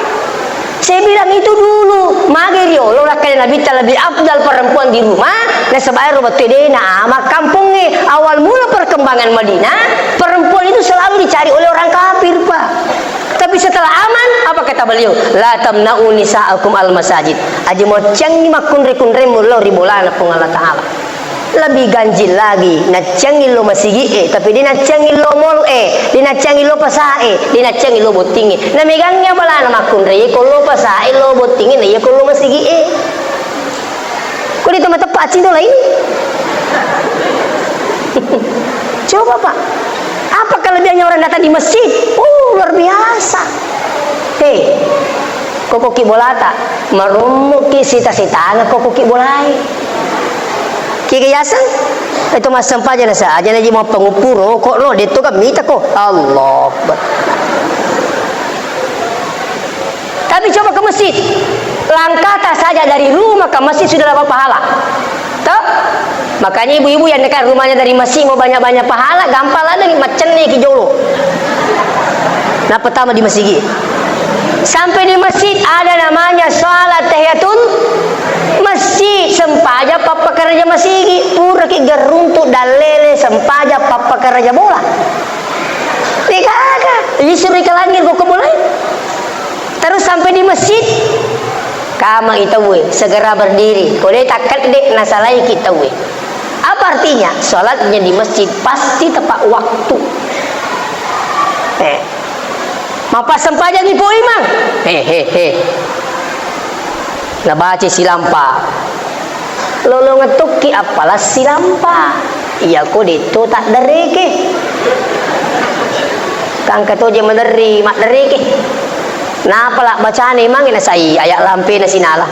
Saya bilang itu dulu, magi riolo nakkeda Nabitta lebih afdal perempuan di rumah, nasaba ero wettu dena ama kampongnge. Awal mula perkembangan Madinah, perempuan itu selalu dicari oleh orang kafir, Pak. Tapi setelah aman, apa kata beliau? "La tamna'u nisa'akum al masajid." Aja muacciangi makkunrai-kunraimu lao ri bolana Puang Allah Ta'ala. Lebih ganjil lagi, nacciangi lo masigi e, tapi de nacciangi lo mall e, de nacciangi lo pasa e, de nacciangi lo botting e. Na megangngi abalana makkunrai e, ko lo pasa e, lo botting e, na iya ko lo masigi e. Ko de to mateppa cinto lain. Coba, Pak. Apa kelebihannya orang datang di masjid? Oh, luar biasa. Hei, koko ki bolata, marummuki sita-sitana koko ki bolae. Kiga yaseng? Itu massempajang nasa aja naji mau pengupu rokok no, de to kan mita ko. Allah Akbar. Tapi coba ke masjid. Langkah ta saja dari rumah ke masjid sudah dapat pahala. Toh? Makanya ibu-ibu yang dekat rumahnya dari masjid mau banyak-banyak pahala, gampang lah nih, macenne ki jolo. Nah, pertama di masjid. Sampai di masjid ada namanya salat tahiyatul masjid, sempaja pappakerja masigi, pura ki geruntu dallele sempaja pappakerja bola. Degaga, isuri kalangir ko kebulai. Terus sampai di masjid, kama i tauwe, segera berdiri. Ko de takkedde, nasalaiki tauwe. Apa artinya? Sholatnya di masjid pasti tepat waktu. Eh. Mappassempajang ipo imang. He, he, he. Nabaca silampa. Lolongeng tokki appalang silampa. Iyako detto taddareke. Kangka toje maderri maddereke. Napa la bacana imangnge nasai aya' lampena sinala.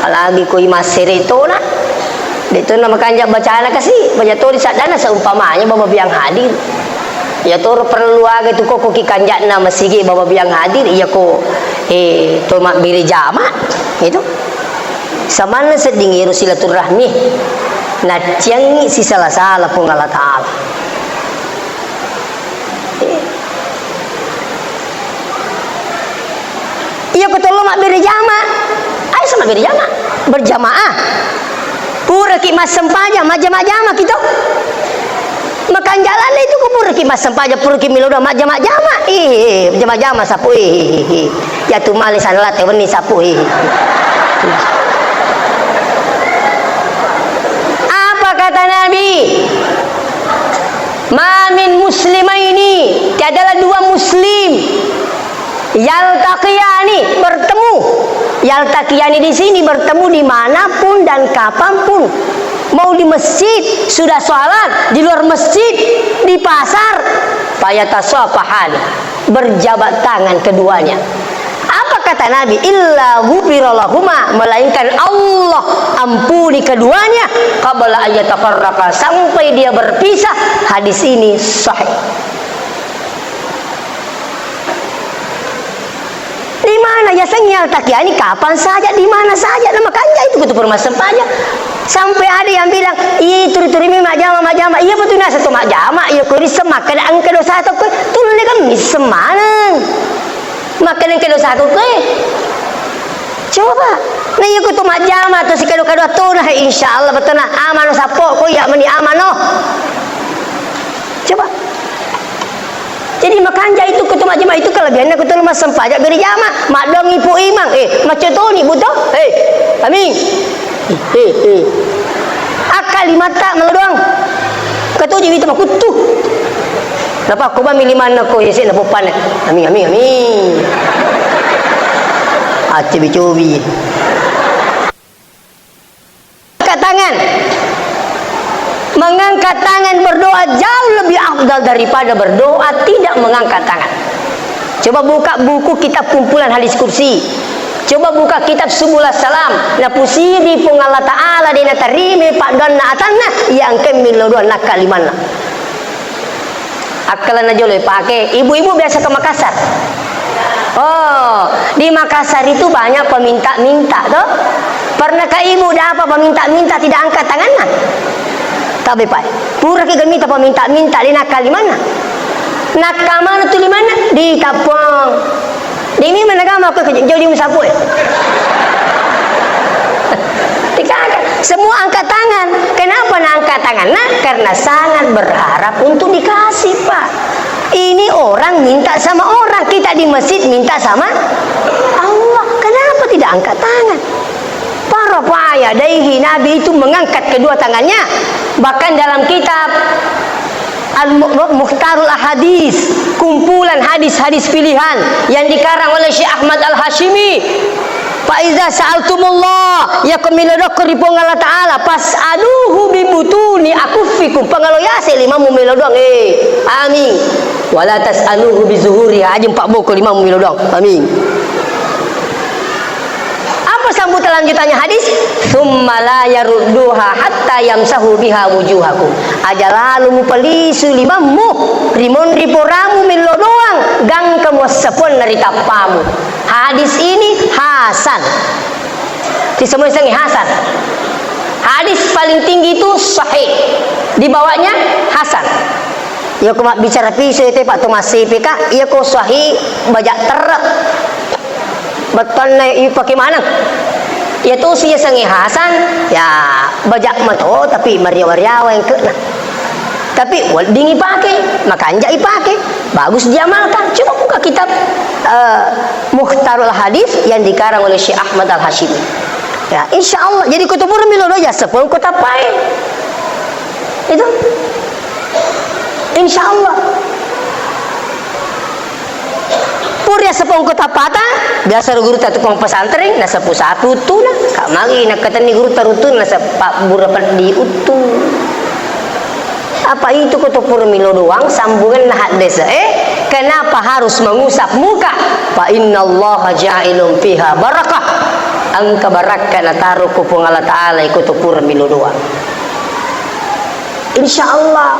Apalagi koi massere tona. De' tona makanja' bacana kasi, baja toni saddana seumpamanya Baba Biang hadir. Iya toro perlu aga tu kokkoki kanja'na masigi Baba Biang hadir, iya ko, eh, to mabbere jama, itu. Samanna sedding ero silaturahmi, naciangngi sisala-sala Puang Allah Ta'ala. Iya ko tollo mabbere jama, ayo sama mabbere jama, berjamaah. Puraki massempajang, majjama-jama kito. Makanja' lalle itu ko puraki massempajang, puraki melo doang majjama-jama. Ih, jama-jama sapu, ih, ih, ih. Jatuh male sanalate wenni sapu, ih. Apa kata Nabi? Ma min muslimaini, tiadalah dua muslim, yaltaqiyani, bertemu. Yaltaqiyani di sini bertemu dimanapun dan kapanpun. Mau di masjid, sudah sholat, di luar masjid, di pasar, fayatasafahani, berjabat tangan keduanya. Apa kata Nabi? Illa ghufira lahuma, melainkan Allah ampuni keduanya, qabla an yatafarraqa, sampai dia berpisah. Hadis ini sahih. Di mana yasengnge yaltaqiyani? Kapan saja, di mana saja. Nah, makanja' itu kutu permasempajang. Sampai ada yang bilang, "Ih, turi-turi mi majjama, majjama." Iya, betul nasa tu majjama. Iya, ko risseng makkeda engka dosa to koe. Tulle kan misseng maneng. Makkeda engka dosa to koe. Coba. Nah, iya kutu majjama tu sikado-kado tona, he, insya Allah betona amano sappo ko iya meni amano. Coba. Jadi makanja' itu kutu majjama itu kelebihannya kutu massempajang beri jama. Maddoang ibu imang, eh, macco toni buto, eh, amin. Eh, eh. Akka limatta melo doang. Katuju wita makuttu. Napa ko bami limanna ko yese na poppanna. Amin, amin, amin. Accobi-cobi. Angkat tangan. Mengangkat tangan berdoa jauh lebih afdal daripada berdoa tidak mengangkat tangan. Coba buka buku kitab kumpulan hadis kursi. Coba buka kitab Subul Salam. Napusiri Puang Allah Ta'ala de' natarima paddoanna atanna, iya engka millo doang nakka limanna. Akkalenna jolo ipake, ibu-ibu biasa ke Makassar? Oh, di Makassar itu banyak peminta-minta, toh? Pernahkah ibu dapat peminta-minta tidak angkat tangannya? Tapi, Pak, pura ki minta peminta-minta, de' nakka limanna. Nakka mana tu limanna? Di tapong. Demi menegama aku ke jauh di musapu, eh. Tidak ada. Semua angkat tangan. Kenapa nak angkat tangan? Nah, karena sangat berharap untuk dikasih, Pak. Ini orang minta sama orang. Kita di masjid minta sama Allah. Kenapa tidak angkat tangan? Rafa'a yadaihi, Nabi itu mengangkat kedua tangannya. Bahkan dalam kitab Al-Mu-, Mukhtarul Ahadits, kumpulan hadis-hadis pilihan yang dikarang oleh Syekh Ahmad Al-Hasyimi. Fa iza sa'altumullah, iya ko melo doang ri Puang Allah Ta'ala, fas'aluhu bi butuni akuffikum, pangalo yase limamu melo doang, eh, amin. Wala tas'aluhu bi zuhuriha, aja mpaboko limamu melo doang, amin. Apa sambutan lanjutannya hadis? Tsumma la yarudduha hatta yamsahu biha wujuhakum. Aja lalo mupalisu limammu, ri monri poramu mello doang, gangka muassapuanna ri tappamu. Hadis ini hasan. Ti semua isengi hasan. Hadis paling tinggi itu sahih. Di bawahnya hasan. Iya ko mabbicara piso itu, Pak, to massipi ka, iya ko sahih baja terrek. Bettuanna ipake maneng. Iya tosi yasengnge hasan, ya baja mato, tapi mariawa-riawa engkena. Tapi wedding ipake, makanja ipake, bagus diamalkan. Coba buka kitab, eh, Mukhtarul Hadits yang dikarang oleh Syekh Ahmad Al-Hasyimi. Ya, insya Allah. Jadi kutubur milo doja sepuluh kota pae. Itu. Insya Allah. Pura sepongko tappata, biasa ro gurutta tukang pesantren, nasapu-sapu uttuna. Ka magi nakkatenni gurutta ruttuna, nasappa bura peddi uttu. Apa itu ko to pura milo doang sambunganna haddese, eh? Kenapa harus mengusap muka? Fa innallaha ja'ilun fiha barakah. Engka barakka nataro ko Puang Allah Ta'ala iko to pura milo doang. Insya Allah.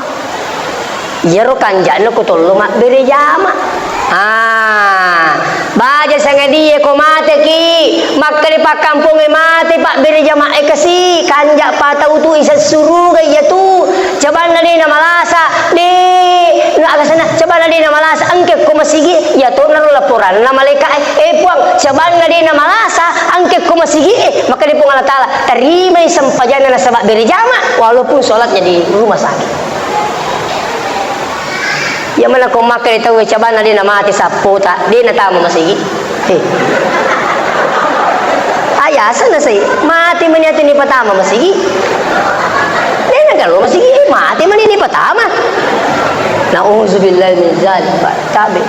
Iyaro kanja'na ko tollo mabbere jama. Ah, baja sangadie ko mateki, makkeda pakkampongnge mate pabbere jama'e kasi, kanja patau tu isessuruga iyatu. Cabanna de namalasa, de, na agasanna cabanna de namalasa, engke ko masigi, iya to naro laporanna malaika'e, eh Puang, cabanna de namalasa, engke ko masigi, eh, makkeda Puang Allah Ta'ala, tarimai sempajanna nasaba bere jama, walaupun sholatnya di rumah sakit. Iya mana ko makkeda tau cabanna de namate sappota, de natama masigi. Eh. Ayasa na sai, mate mani atu ni patama masigi. De na galo masigi, eh, mate mani ni patama. Nauzubillah min zalik, Pak. Tabe.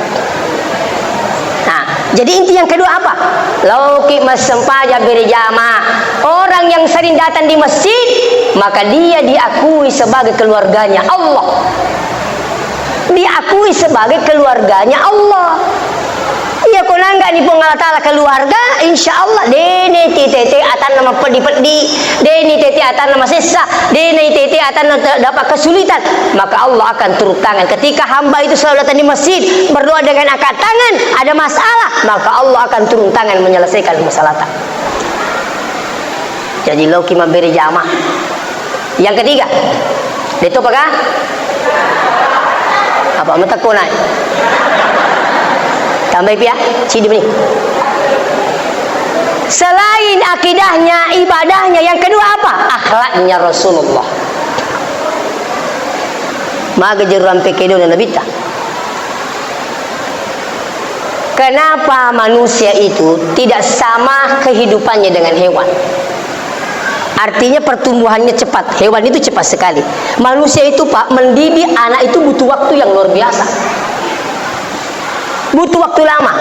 Nah, jadi inti yang kedua apa? Lauki massempajang berjamaah. Orang yang sering datang di masjid, maka dia diakui sebagai keluarganya Allah. Diakui sebagai keluarganya Allah. Iya ko nanggani Puang Allah Ta'ala keluarga, insya Allah, de ni tete atanna mapeddi-peddi, de ni tete atanna masessa, de ni tete atanna te-, dapat kesulitan, maka Allah akan turun tangan. Ketika hamba itu selalu datang di masjid, berdoa dengan angkat tangan, ada masalah, maka Allah akan turun tangan menyelesaikan masalah. Jadi, loki mabbere jama. Yang ketiga, de topa ka? Apa matekko naik? Tambahi pia, sidi meni. Selain akidahnya, ibadahnya, yang kedua apa? Akhlaknya Rasulullah. Maga jeru rampe kedona Nabitta. Kenapa manusia itu tidak sama kehidupannya dengan hewan? Artinya pertumbuhannya cepat, hewan itu cepat sekali. Manusia itu, Pak, mendidik anak itu butuh waktu yang luar biasa. Butuh waktu lama.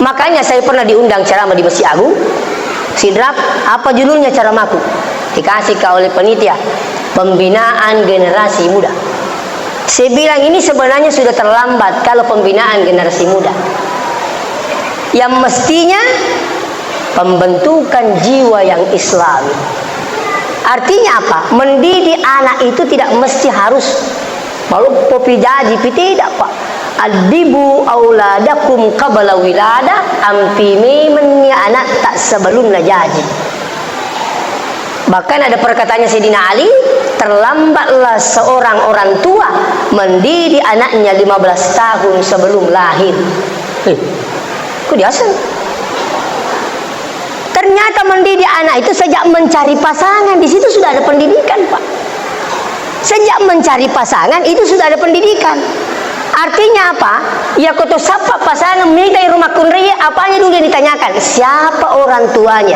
Makanya saya pernah diundang ceramah di Masjid Agung, Sidrap, apa judulnya ceramahku? Dikasih ke oleh penitia, pembinaan generasi muda. Saya bilang, ini sebenarnya sudah terlambat kalau pembinaan generasi muda. Yang mestinya pembentukan jiwa yang Islami. Artinya apa? Mendidik anak itu tidak mesti harus maloppopi jajipi, tidak, Pak. Addibu auladakum qabla wiladah, ampi memenni anatta sebelumna jaji. Bahkan ada perkataannya Sayyidina Ali, terlambatlah seorang orang tua mendidik anaknya lima belas tahun sebelum lahir. Eh, kok diaseng? Ternyata mendidik anak itu sejak mencari pasangan, di situ sudah ada pendidikan, Pak. Sejak mencari pasangan itu sudah ada pendidikan. Artinya apa? Ya, koto sappa pasangan, mita iro makkunrai, apanya dulu yang ditanyakan? Siapa orang tuanya?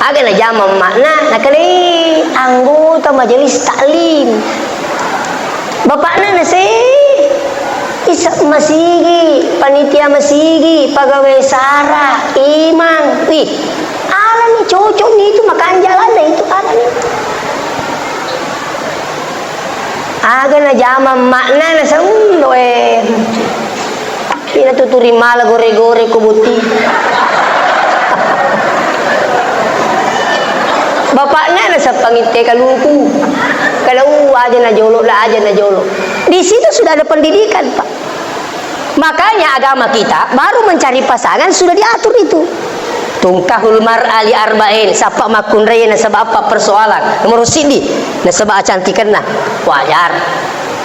Aga najama emma'na, nakalei anggota majelis taklim. Bapakna nasei, isa masigi, panitia masigi, pegawai sara, imang. Wih, alani cocok ni itu, makanja lada itu alani. Aga najama emma'na, naseng, "Loe, ina tuturi mala gore-gore ko botting." Bapakna nasappangitte kaluku. Kalau aja najolo, la aja najolo. Di situ sudah ada pendidikan, Pak. Makanya agama kita baru mencari pasangan sudah diatur itu. Tungkahul mar'a li arba'in, sappa makkunrai nasaba appa persoalan. Nomor siddi, nasaba acantikenna. Wajar.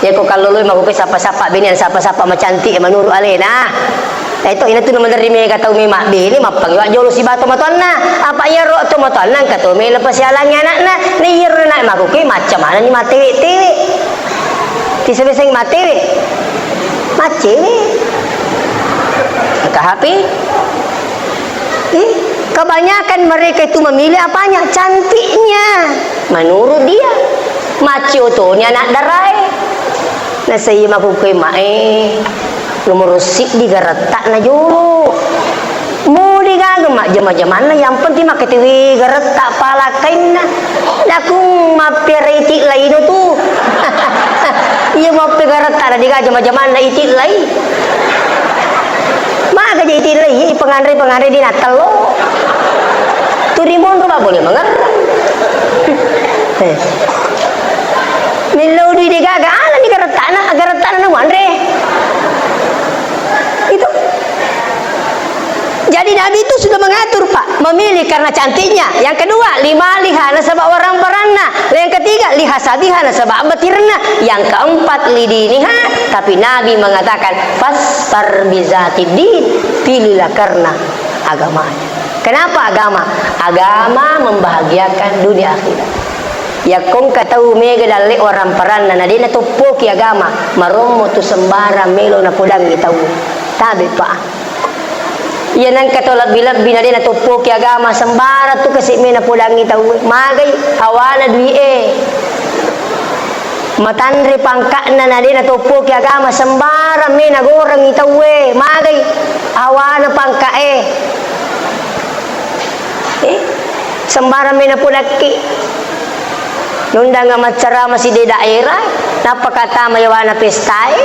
Yako kalloloi makkuke sappa-sappa bene, sappa-sappa macantik menurut alena. Itu ina tu maderri mega tau me mabbene, mappangi wa jolo sibawa tomatoanna. Apa iyaro tomatoanna engka to melo pasialangi anakna. Na iyaro anak makkuke macca manenni matewe-tewe. Tisabeseng matewe. Macewe. Engka H P. Eh, kebanyakan mereka itu memilih apanya? Cantiknya. Menurut dia. Maccio toni anak darae. Nasai makkukkue mae. Nomoro siddi garettakna jolo. Muli gaga majjama-jamanna, yang penting makkatiwi garetta pala kainna. Nakung mappiara iti laino tu. Iya mappiara garetta na digaga jama-jamanna iti lai. Maga je iti lai, iya penganre-penganre di Natal lo. Turi monro ma boleh mengerang. Eh. Millau dui degaga, ala ni garettana, garettana na wanre. Itu. Jadi Nabi itu sudah mengatur, Pak, memilih karena cantiknya. Yang kedua, limaliha nasaba orang peranna. Yang ketiga, lihasabiha nasaba abatirenna. Yang keempat, lidiniha, tapi Nabi mengatakan, fasfar bizatid din, pilihlah karena agamanya. Kenapa agama? Agama membahagiakan dunia akhirat. Yakko engka tau mega dalle orang peranna na de natoppoki agama, marommo tu sembarang melo napodangi tau. Tabe, Pak. Iya nengka to lebbi-lebbi na de natoppoki agama, sembarang tu kasi me napodangi tau. Magai hawana dui e. Matanre pangka'na na de natoppoki agama, sembarang me nagorengi tau e. Magai hawana pangka e. Eh, sembarang me napodakki. Nundanga maccarama sidde daerah, nappa katama yawana pesta e.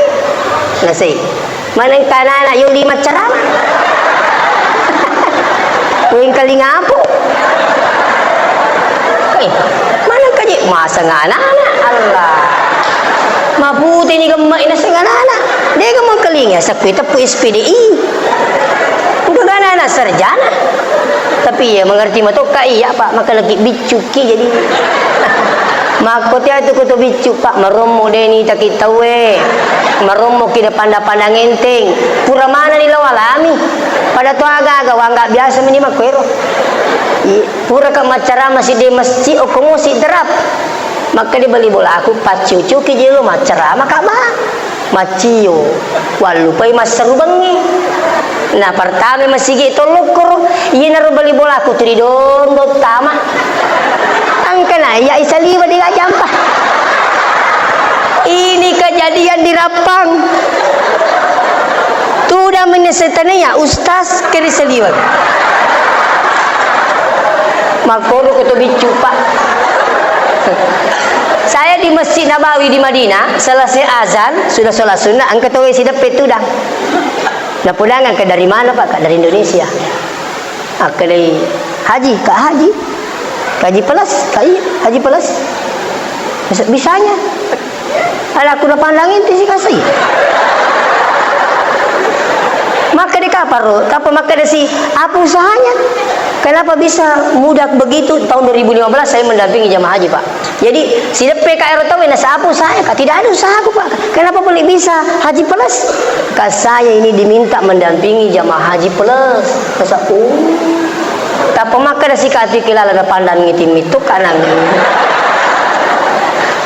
Nasei. Maneng kanana yoli maccarama. Wengkalingapu. Eh, maneng kaje masang anak-anak. Allah. Mapute ni gemma ina seng anak-anak. Dega mengkalinga sakku teppu S P D I. Udah gana anak sarjana. Tapi iya mengerti matokka iya, Pak, maka lagi biccuki jadi. Makko tia tu kutu biccu, Pak, marommo deni taki tauwe. Marommo ki panda-panda ngenteng. Pura mana ni lo alami. Pada tu aga-aga wangga biasa meni makko ero. Iya, pura ka maccarama sidde masjid okko musi derap. Makka di bali bola aku paccucuki jelo maccarama ka ba. Maccio, wallupai masseru bengngi. Na pertama masigi tollokkoro, iyanaro bali bolaku tu ri Dombo Tama. Engka na iya isaliwa di jampa. Ini kejadian di Rappang. Tudang menyesetania ustaz keri saliwa. Makkoro ko to biccu, Pak. Saya di Masjid Nabawi di Madinah, selesai azan, sudah sholat sunnah, engka tauwe sideppe tudang. Napodang engka dari mana, Pak? Kak, dari Indonesia. Akka dari Haji, Kak Haji. Kak Haji Pelas, Kak, iya, Haji Pelas. Bisa-bisanya. Ala ku napandang inti si kasih. Maka di kaparo, tapa maka desi, apa usahanya? Kenapa bisa mudah begitu? Tahun dua ribu lima belas saya mendampingi jamaah haji, Pak. Jadi, sideppe ka ero tau, nasa apa usahanya, Kak? Tidak ada usahaku, Pak. Kenapa boleh bisa Haji Pelas? Kak, saya ini diminta mendampingi jamaah Haji Pelas. Masa, oh. Tappa makkeda sikati kilala napandangngi timmittu kanang.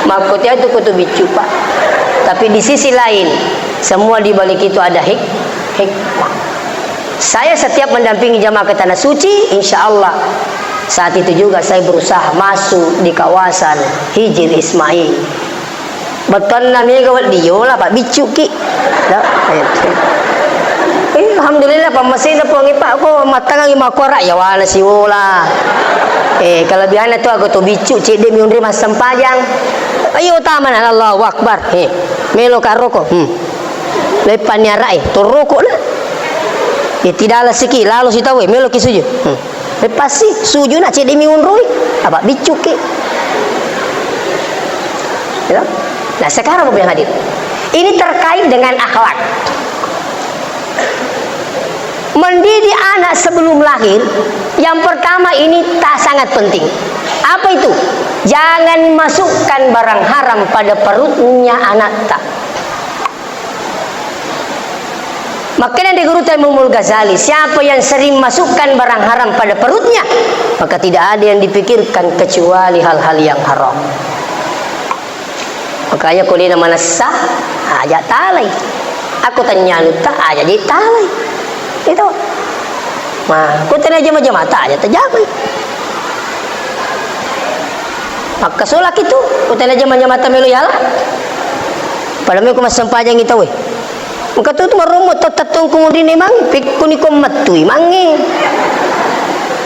Makko tiatu kutu biccu, Pak. Tapi di sisi lain, semua di balik itu ada hik-, hikmah. Saya setiap mendampingi jamaah ke Tanah Suci, insya Allah saat itu juga saya berusaha masuk di kawasan Hijir Ismail. Bettuanna mega wedding yola, Pak, biccuki. Da, eh, eh, alhamdulillah, pammasena Puang, Pak, ko mattangangi makkora, yawana siwola. Eh, kelebihanna tu aku tu biccu, cedde mi unri massempajang. Ayo, tamana, Allahu Akbar. Eh, melo ka roko. Hmm. Leppanni arae, toroko na. Eh, tidak lasiki, lalo sitawe, melo ki sujud. Hmm. Lepassi, sujuna cedde mi unrui, apa biccuki. Ya. Nah, sekarang Bapak yang hadir, ini terkait dengan akhlak. Mendidik anak sebelum lahir, yang pertama ini tak sangat penting. Apa itu? Jangan masukkan barang haram pada perutnya anak tak. Makanya di guru Imamul Ghazali, siapa yang sering masukkan barang haram pada perutnya, maka tidak ada yang dipikirkan kecuali hal-hal yang haram. Makanya ko dena manessa, aja talai. Aku tanya lu tak, aja je talai. Itu. Nah, ko tanya jama-jama tak, aja terjamai. Maka solak itu, ko tanya jama-jama tak melu yala. Pada melu ko massempajang itu, weh. Engka tu, tu marommo tau tettongku munrinna imangnge, pekkuni ko mettui imangnge.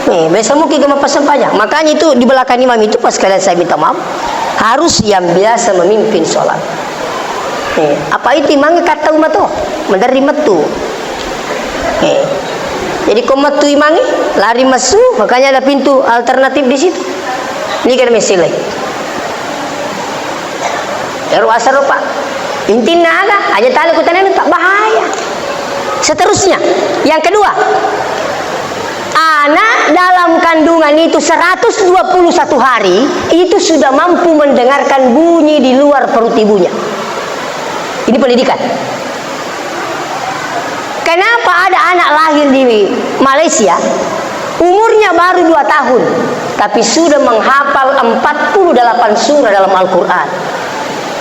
Eh, biasa muki ke mappasempajang. Makanya itu di belakang imam itu pas kalian saya minta maaf, harus yang biasa memimpin sholat. Eh, apa itu imangnge kattau mato, menderri mettu. Eh, jadi ko mettui imangnge, lari messu, makanya ada pintu alternatif di situ. Ini kan mesilai. Ero asaro, Pak. Intinna aga? Aja tali kutanami, Pak, bahaya. Seterusnya, yang kedua, anak dalam kandungan itu seratus dua puluh satu hari itu sudah mampu mendengarkan bunyi di luar perut ibunya. Ini pendidikan. Kenapa ada anak lahir di Malaysia, umurnya baru dua tahun, tapi sudah menghafal empat puluh delapan surah dalam Al-Quran?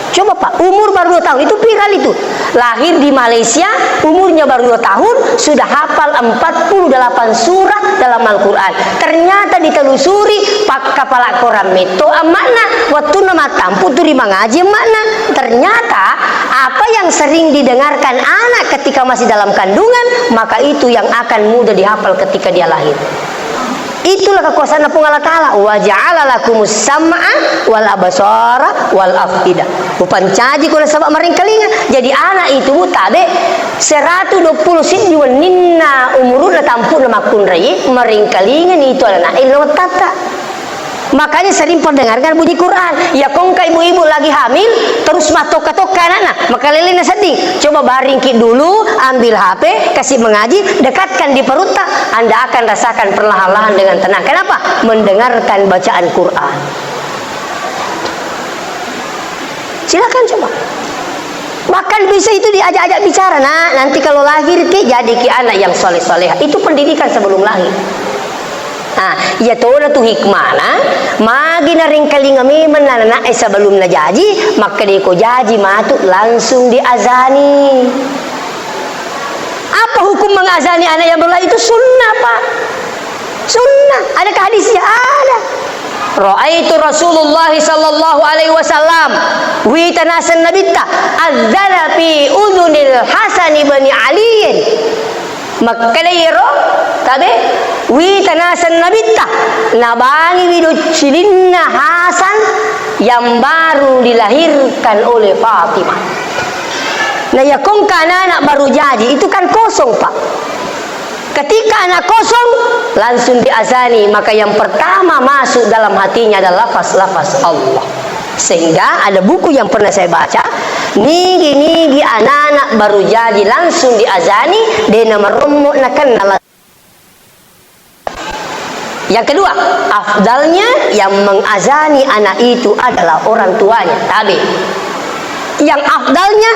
Coba, Pak, umur baru dua tahun, itu viral itu. Lahir di Malaysia, umurnya baru dua tahun, sudah hafal empat puluh delapan surah dalam Al-Quran. Ternyata ditelusuri, pak, kapala koran metto amma'na, wattunna mattampu tu ri mangaji amma'na. Ternyata apa yang sering didengarkan anak ketika masih dalam kandungan, maka itu yang akan mudah dihafal ketika dia lahir. Itulah kekuasaanna Puang Allah Ta'ala, "Wa ja'ala lakumus sam'a wal absara wal af'idah." Upancaji ko nasaba maringkalinga. Jadi anak itu, Bu, tabe seratu dua puluh siddi wenninna umuruna tampu'na makkunrai, maringkalinga ni itu anak-anak ilmu tatta. Makanya sering perdengarkan bunyi Quran. Ya, kongka ibu-ibu lagi hamil, terus matokka-tokka anakna, makalelena sedding. Coba baringki dulu, ambil H P, kasih mengaji, dekatkan di perutta, Anda akan rasakan perlahan-lahan dengan tenang. Kenapa? Mendengarkan bacaan Quran. Silakan coba. Bahkan bisa itu diajak-ajak bicara, "Nak, nanti kalau lahir ki, jadi ki anak yang soleh-solehah." Itu pendidikan sebelum lahir. Nah, iya tona tu hikmana, magi naringkalinga memang anakna sebelum najaji, makkeda ko jaji matu langsung diazani. Apa hukum mengazani anak yang baru lahir? Itu sunnah, Pak. Sunnah. Adakah hadisnya? Ada. Ra'aitu Rasulullah sallallahu alaihi wasallam, wita naseng Nabitta, adzana fi udzunil Hasan ibni Aliyin. Makkedai ero tabe, wita naseng Nabitta, nabangiwi doccilinna Hasan yang baru dilahirkan oleh Fatimah. Nah, ya kongka anak-anak baru jadi, itu kan kosong, Pak. Ketika anak kosong, langsung diazani, maka yang pertama masuk dalam hatinya adalah lafaz-lafaz Allah. Sehingga ada buku yang pernah saya baca, nigi-nigi anak-anak baru jadi langsung diazani, de namarommo nakenna. Yang kedua, afdalnya yang mengazani anak itu adalah orang tuanya. Tabe. Yang afdalnya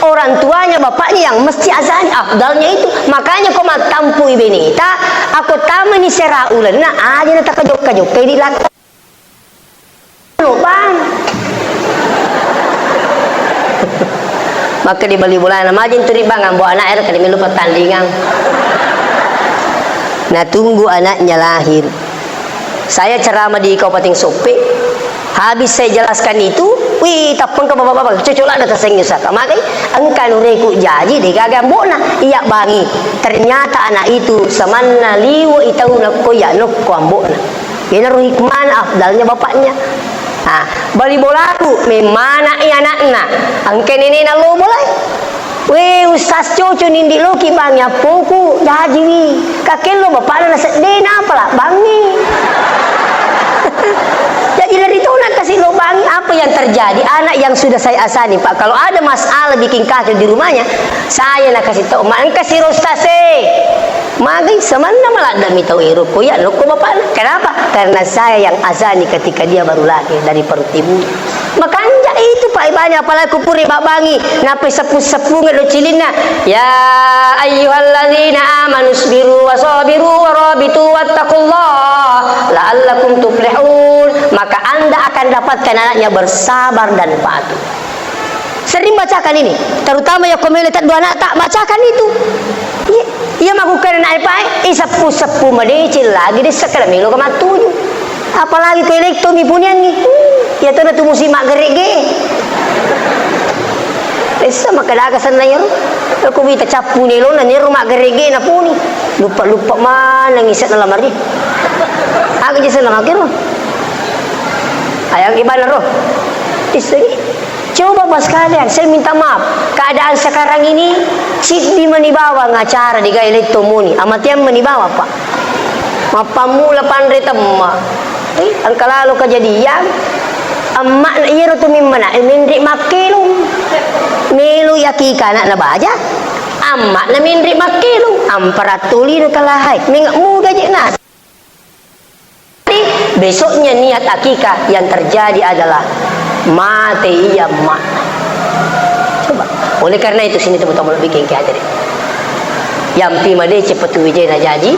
orang tuanya, bapaknya yang mesti azani. Afdalnya itu. Makanya ko mattampu i beneta, ako tamani sera ulenna, aja na takajokka-jokka di lako. Bang. Maka di bali bolana, majeng tu ri bang, ambo anak ero kali melu pertandingan. Nah, tunggu anaknya lahir. Saya ceramah di Kabupaten Soppeng. Habis saya jelaskan itu, wih, tappengka bapak-bapak, cocok ladde tasengngi Ustaz. Magai, engka nureku jaji, de gaga ambona. Iya bangi. Ternyata anak itu samanna liwe i tauna ko iya nokko ambona. Iyanaro hikmana, afdalnya bapaknya. Nah, bali bolaku, memmana'i anakna. Engka nenena lo bolai. Weh, Ustaz Coco nindi loki bangi appoku, jajiwi. Kakello bapakna naseddena, apala bangi. Jadi, lari tona kasi lo bangi. Apa yang terjadi? Anak yang sudah saya asani, Pak, kalau ada masalah bikin kacau di rumahnya, saya nakasi tau, ma engka si Ustaz e. Magai samanna maladde'mi tau ero ko iya nokko bapakna. Kenapa? Karena saya yang azani ketika dia baru lahir dari perut ibunya. Makanja itu, Pak, ibanya, apalagi kupuri babbangi, nape seppu-seppunge do cilinna. Ya ayyuhalladzina amanu isbiru wa sabiru wa rabitu wattaqullaha la'allakum tuflihun. Maka Anda akan dapatkan anaknya bersabar dan patuh. Sering bacakan ini, terutama ya komele teddu anakta, bacakan itu. Iya, iya makkukana nae pae, eh, seppu-seppu madeceng lagi dessa kala melo ka mattuju. Apalagi ko elekto mi puniangi. Hmm, iya tona tu musim maggerege. Essa makkeda aga senna iyaro? Ko wita cappu nelona nero maggerege na puni. Luppa-luppa maneng ise'na lamari. Aga je senna makkero? Ayang ibana ro. Issa ni. Coba Pak sekalian, saya minta maaf. Keadaan sekarang ini, ciddi mani bawang acara digawe letto muni. Amatiang mani bawang, Pak. Mappammula panre temma. Eh, engka lalo kejadian, emma'na iyaro tu mimmana, eh, menre makkelung. Melo akika anakna baja, emma'na menre makkelung. Ampara tuli nakalahai. Menga muga je nasi. Besoknya niat akikah, yang terjadi adalah mate iya emma. Coba. Oleh karena itu, sini teman-teman bikin ke hadirin. Yampi madeceng petu wijena jaji,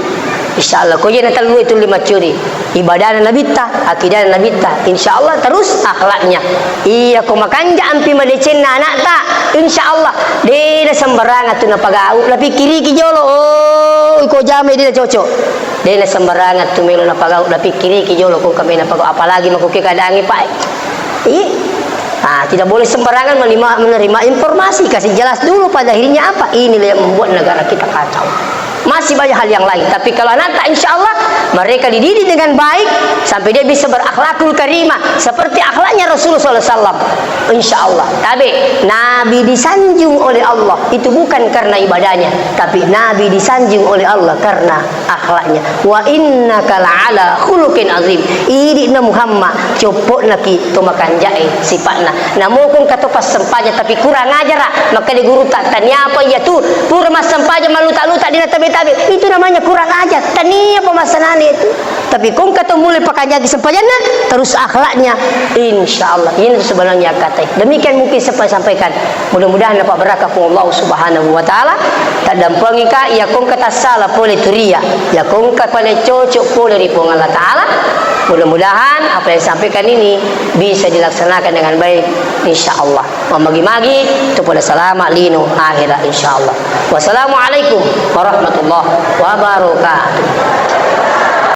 insya Allah. Ko jena tellu itu lima curi. Ibadahna nabitta, akidahna nabitta, insya Allah. Terus akhlaknya. Iya ko makanja ampi madecenna anakta, insya Allah. Dena sembarangan tu napagau, napikkiriki jolo. Oh, ko jamai dena cocok. Dena sembarangan tu melo napagau, napikkiriki jolo ko kamena pagau, apalagi mako ke keadaannya, Pak. Ih, ah, tidak boleh sembarangan menerima, menerima informasi. Kasih jelas dulu pada akhirnya apa. Inilah yang membuat negara kita kacau. Masih banyak hal yang lain. Tapi kalau anakta, insya Allah, mereka dididik dengan baik sampai dia bisa berakhlakul karimah seperti akhlaknya Rasulullah sallallahu alaihi wasallam. Insya Allah. Tapi Nabi disanjung oleh Allah itu bukan karena ibadahnya, tapi Nabi disanjung oleh Allah karena akhlaknya. Wa innaka la'ala khuluqin azim. Idi'na Muhammad, coppo'naki to makanja'e sipa'na. Namokong kato passempajang, tapi kurang ajara. Makkeda gurutta, taniapa iya tu? Pura massempajang malluta-luta dina tabe-tabe. Itu namanya kurang ajar. Taniapa massanane itu? Tapi kong kato mulai pakanjaki sempajanna, terus akhlaknya. Insya Allah. Ini sebenarnya kata. Demikian mungkin saya sampaikan. Mudah-mudahan dapat berkah Puang Allah Subhanahu wa Ta'ala. Taddampengika, iya kongka tassala pole tu ria, iya kongka pale cocok pole ri Puang Allah Ta'ala. Mudah-mudahan apa yang disampaikan ini bisa dilaksanakan dengan baik, insya Allah. Mamagi-magi tu pole salama lino akhirat, insya Allah. Wassalamualaikum warahmatullahi wabarakatuh.